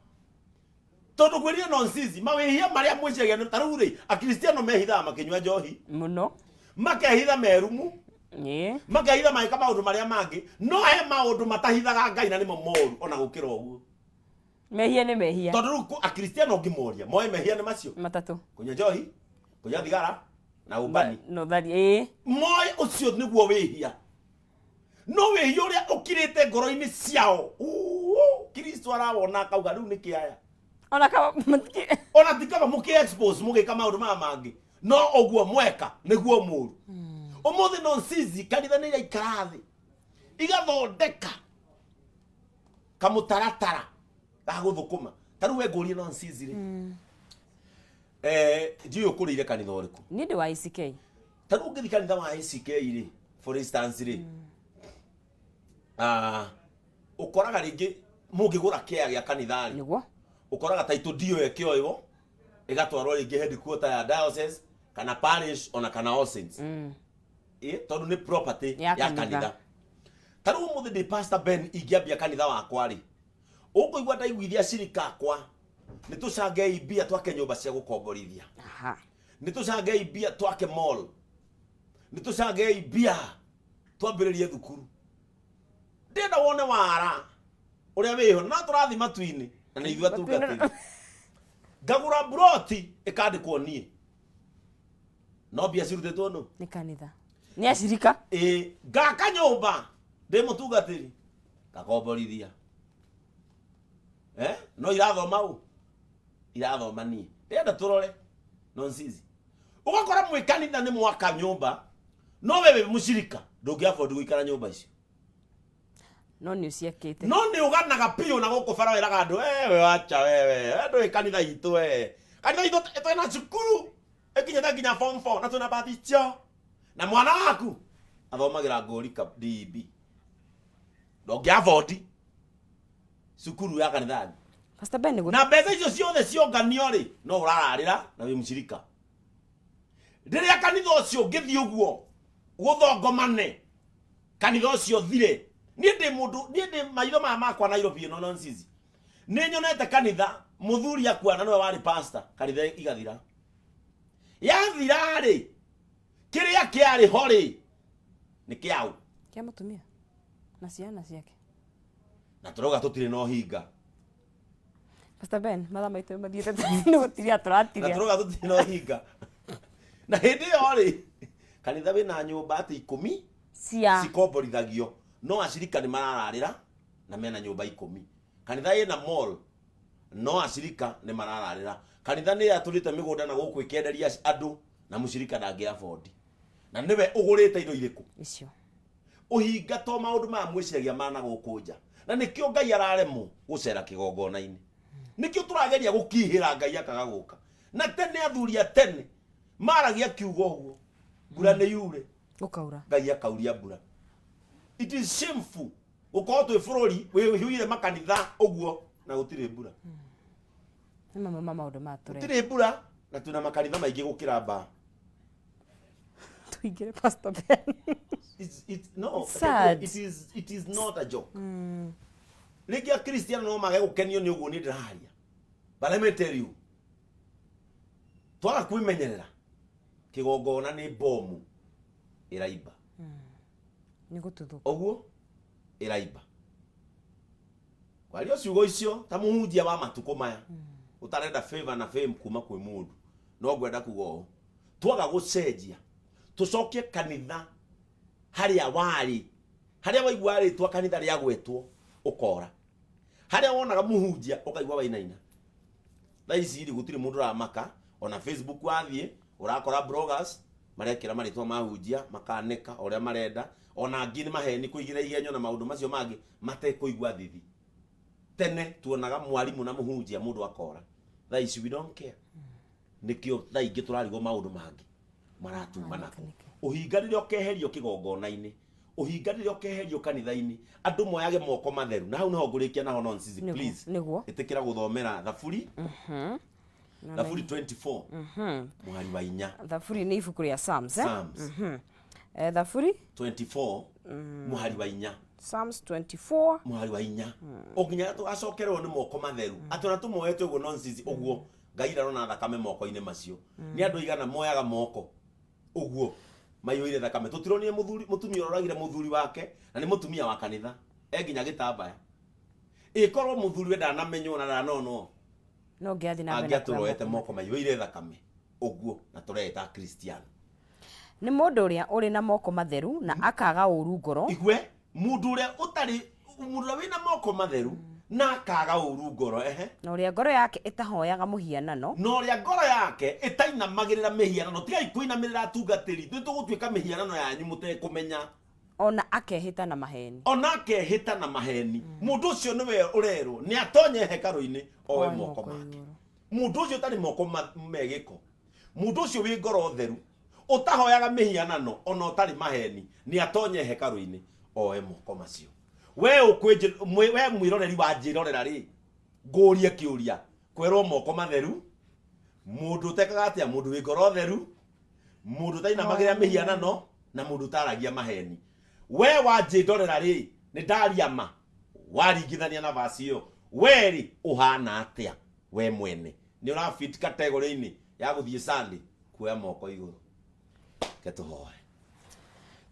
B: tondũ ngwĩrire nonsense mawĩhia marĩa mwĩciagia ta rĩu rĩ, akristiano mehithaga makĩnyua njohi
A: mũno,
B: makehitha merumu, makehitha magĩka maũndũ marĩa mangĩ, no he maũndũ matahithaga Ngai na nĩmo moru ona gũkĩra ũguo.
A: Mehia nĩ mehia.
B: Tondũ rĩu akristiano ũngĩmoria moe mehia nĩ macio
A: matatũ:
B: kũnyua njohi, kũnyua thigara na ũmbani.
A: No thari, ĩĩ.
B: Moe ũcio nĩguo wĩhia, no wĩhia ũrĩa ũkirĩte ngoro-inĩ ciao, uu, Kristo arawona akauga rĩu nĩ kĩaya.
A: Ona kama
B: Ona ti kaba mũkĩ expose mũgĩka maũndũ maya mangĩ, no ũguo mweka nĩguo mũru. Ũmũthĩ no ncizi kanitha nĩ iraikara thĩ igathondeka kamũtaratara ga gũthũkũma. Ta rĩu we ngũrie no ncizi rĩ, ndiũĩ ũkũrĩire kanitha ũrĩkũ.
A: Niĩ ndĩ wa ACK.
B: Ta rĩu ũngĩthiĩ kanitha wa ACK rĩ, for instance rĩ, ũkoraga rĩngĩ mũngĩgũra kĩa gĩa kanitha rĩ, ũkoraga title deed ĩyo ĩkĩoywo ĩgatwarwo rĩngĩ headquarter ya diocese kana parish ona kana All Saints, tondũ nĩ property
A: ya
B: ya
A: kanitha.
B: Kanitha. Ta rĩu ũmũthĩ ndĩ Pastor Ben ingĩambia kanitha wakwa rĩ, ũkũigua ndaiguithia cirika akwa nĩ tũcangei mbia twake nyũmba cia gũkomborithia, nĩ tũcangei mbia twake mall, nĩ tũcangei mbia twambĩrĩrie thukuru. Ndĩrenda wone wara ũrĩa wĩho na tũrathiĩ matu-inĩ na nĩ ithuĩ atungatĩri. Ngagũra mburoti ĩkandĩkwo niĩ, no mbia cirutĩtwo nũ?
A: Nĩ kanitha, nĩ acirika.
B: Ĩ ngaka nyũmba ndĩ mũtungatĩri ngakomborithia, no irathoma ũ irathoma niĩ. Ndĩrenda tũrore nonsizi. Ũgakora mwĩ kanitha nĩ mwaka nyũmba, no we wĩ mũcirika ndũngĩ afford gũikara nyũmba icio.
A: No nĩ ũciakĩte.
B: No nĩ ũganaga biũ na gũkũ bara wĩraga andũ, "Wewe wacha, wewe we ndũĩ kanitha itũ, we kanitha itũ twĩna cukuru ĩkinyĩte nginya form 4 na twĩna bathi cio, na mwana waku athomagĩra ngũrika DEB, ndũngĩ afford cukuru ya kanitha yanyu."
A: Pastor Ben nĩ
B: Na mbeca icio ciothe cionganio rĩ, no ũrararĩra na wĩ mũcirika. Rĩrĩa kanitha ũcio ũngĩthiĩ ũguo gũthongomane, kanitha ũcio thire. Niĩ ndĩ mũndũ, niĩ ndĩ maitho maya makwa Nairobi ĩno nonsizi nĩ nyonete kanitha mũthuri akua na nĩwe warĩ pastor, kanitha igathira. Yathira rĩ, kĩrĩa kĩarĩ ho rĩ nĩ kĩaũ?
A: Kĩa mũtumia na ciana ciake.
B: Na tũrauga tũtirĩ na ũhinga.
A: Pastor Ben, mathaa maitũ nĩ mathiĩte, nĩ gũtiria
B: na
A: tũratiria.
B: Tũrauga tũtirĩ na ũhinga, na hĩndĩ ĩyo rĩ, kanitha wĩna nyũmba atĩ 10
A: cia
B: cikomborithagio, no acirika nĩ marararĩra na mena nyũmba 10. Kanitha ĩna mall, no acirika nĩ marararĩra. Kanitha nĩ yatũrĩte mĩgũnda na gũkũ ĩkenderia andũ, na mũcirika ndangĩ afford, na nĩwe ũgũrĩte indo irĩkũ?
A: Icio.
B: Ũhinga to maũndũ maya mwĩciragia mana gũkũ nja, na nĩkĩo Ngai araremwo gũcera kĩgongona-inĩ. Nĩkĩo tũrageria gũkihĩra Ngai akaga gũka. Na tene athuri a tene maragia kiugo ũguo, mbura nĩ yure.
A: Gũkaura.
B: Ngai akauria mbura. It is shameful gũkorwo twĩ bũrũri wĩhiũire makanitha ũguo na gũtirĩ mbura.
A: Nĩ mamwe ma maũndũ maya tũreka.
B: Gũtirĩ mbura na twĩna makanitha maingĩ gũkĩra mbaa.
A: Tũingĩre, Pastor Ben.
B: No,
A: It's sad.
B: It is not a joke. Rĩngĩ akristiano no mage gũkenio nĩ ũguo niĩ ndĩraria, but let me tell you, twaga kwĩmenyerera, kĩgongona nĩ bomu ĩraimba.
A: Nĩ gũtuthũka.
B: Ũguo ĩraimba. Kwaria ciugo icio ta mũhunjia wa matukũ maya ũtarenda favor na fame kuma kwĩ mũndũ, no ngwenda kuga ũũ: twaga gũcenjia, tũcokie kanitha harĩa warĩ, harĩa waigua rĩtwa kanitha rĩagwetwo ũkora, harĩa wonaga mũhunjia ũkaigua wainaina. Thaa ici rĩ, gũtirĩ mũndũ ũramaka. Ona Facebook wathiĩ ũrakora bloggers marekĩra marĩtwa mahunjia, makanĩka o ũrĩa marenda, ona angĩ nĩ maheni kũigĩra igenyo na maũndũ macio mangĩ matekũigua thithi. Tene tuonaga mwarimũ na mũhunjia mũndũ akora. Thaa ici we don't care. Nĩkĩo thaa ingĩ tũrarigwo maũndũ mangĩ maratuma nako. Ũhinga rĩrĩa ũkeherio kĩgongona-inĩ, ũhinga rĩrĩa ũkeherio kanitha-inĩ, andũ moyage moko matheru, na hau nĩho ngũrĩkia naho. Nonsense, please. Ĩtĩkĩra gũthomera Thaburi 24 mũhari wa 4.
A: Thaburi nĩ ibuku rĩa Psalms, eh?
B: Psalms.
A: Thaburi
B: 24 mũhari wa 4.
A: Psalms 24
B: mũhari wa 4. O nginya tũgacokererwo nĩ moko matheru, atĩ ona tũmoete ũguo nonsense ũguo, Ngai ndarona thakame moko-inĩ macio. Nĩ andũ aigana moyaga moko ũguo maiyũire thakame? Tũtironire mũthuri, mũtumia ũroragire mũthuri wake na nĩ mũtumia wa kanitha, e nginya gĩtambaya. Ĩkorwo mũthuri we ndanamenywo na ndanonwo,
A: no ngĩathiĩ na mbere na kuoya
B: angĩatũroete
A: moko.
B: Moko maiyũire thakame ũguo na tũreĩta Akristiano.
A: Nĩ mũndũ ũrĩa ũrĩ na moko matheru na akaga ũũru ngoro.
B: Igwe mũndũ ũrĩa ũtarĩ, mũndũ ũrĩa wĩna moko matheru. Na akaga ũru ngoro, ehe.
A: Na ũrĩa ngoro yake ĩtahoyaga mũhianano.
B: Na ũrĩa ngoro yake ĩtainamagĩrĩra mĩhianano. Tigai kũinamĩrĩra atungatĩri, nĩ tũgũtuĩka mĩhianano yanyu mũtekũmenya.
A: Ona akehĩta na maheni.
B: Ona akehĩta na maheni. Mũndũ ũcio nĩwe ũrerwo nĩ atonye hekarũ-inĩ oe
A: Oe
B: moko
A: moko
B: make.
A: igũrũ.
B: Mũndũ ũcio ũtarĩ moko me gĩko, mũndũ ũcio wĩ ngoro theru, ũtahoyaga mĩhianano ona ũtarĩ maheni, nĩ atonye hekarũ-inĩ oe moko macio. We we mwĩroreri wa njĩrorera rĩ, ngũrie kĩũria, kwerwo moko matheru, mũndũ ũtekaga atĩa? Mũndũ wĩ ngoro theru, mũndũ ũtainamagĩrĩra mĩhianano, na mũndũ ũtaragia maheni. We wanjĩndorera rĩ, nĩ ndaria ma waringithania na vasi ĩyo, we rĩ ũhana atĩa we mwene? Nĩ ũrafit category-inĩ ya gũthiĩ Sunday kuoya moko igũrũ? Ke tũhoe.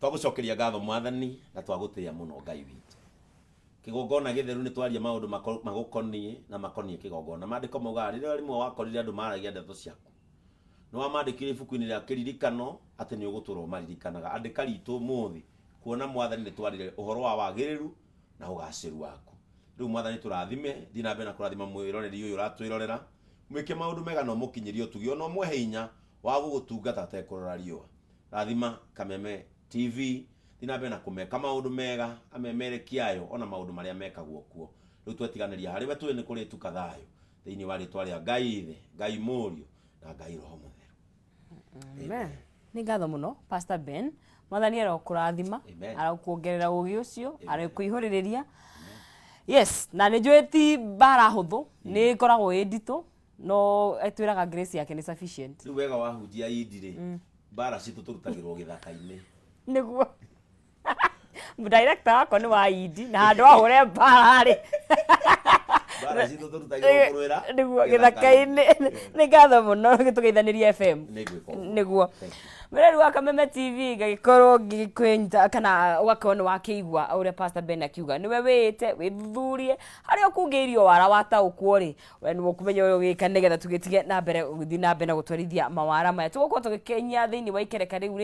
B: Twagũcokeria ngatho Mwathani, na twagũtĩĩa mũno Ngai witũ. Kĩgongona gĩtheru, nĩ twaria maũndũ magũkoniĩ na makoniĩ kĩgongona. Maandĩko maugaga rĩrĩa rĩmwe wakorire andũ maragia ndeto ciaku, nĩ wamandĩkire ibuku-inĩ rĩa kĩririkano atĩ nĩ ũgũtũra ũmaririkanaga. Andĩka ritũ ũmũthĩ, kuona Mwathani nĩ twarire ũhoro wa wagĩrĩru na ũgacĩru waku. Rĩu Mwathani tũrathime, thiĩ na mbere na kũrathima mwĩroreri ũyũ ũratwĩrorera, mwĩke maũndũ mega na ũmũkinyĩrie ũtugi, ona ũmũhe hinya wa gũgũtungata atekũrora riũa. Rathima Kameme TV, thiĩ na mbere na kũmeka maũndũ mega, amemerekia ayo ona maũndũ marĩa mekagwo kuo. Rĩu twetiganĩria harĩ we, tũĩ nĩ kũrĩtuka thayũ thĩinĩ wa rĩtwa rĩa Ngai Ithe, Ngai Mũriũ na Ngai Roho Mũtheru.
A: Amen. Nĩ ngatho mũno, Pastor Ben. Mwathani arokũrathima,
B: Amen.
A: arokuongerera ũgĩ ũcio, arokũihũrĩrĩria. Yes, na nĩ njũĩ ti mbara hũthũ, nĩ ĩkoragwo ĩ nditũ, no etwĩraga grace yake nĩ sufficient.
B: Rĩu wega wahunjia indi rĩ, mbara citũ tũrutagĩrwo gĩthaka-inĩ.
A: Nĩguo. Director wakwa nĩ wa indi na handũ ahũre mbara rĩ.
B: Mbara citũ tũrutagĩrwo kũrũĩra
A: Nĩguo gĩthaka-inĩ. Nĩ ngatho mũno tũgeithanĩrie FM.
B: Nĩngwĩka ũguo.
A: Nĩguo.
B: Thank you.
A: Mũreri wa Kameme TV, ngagĩkorwo ngĩkwĩnyita kana ũgakorwo nĩ wakĩigua ũrĩa Pastor Ben akiuga, nĩwe wĩĩte wĩthuthurie harĩa ũkungĩirio wara wataũkwo rĩ, we nĩwe ũkũmenya ũrĩa ũgĩka nĩgetha tũgĩtige na mbere gũthiĩ na mbere na gũtwarithia mawara maya tũgũkorwo tũgĩkenya thĩinĩ wa ikereka rĩu.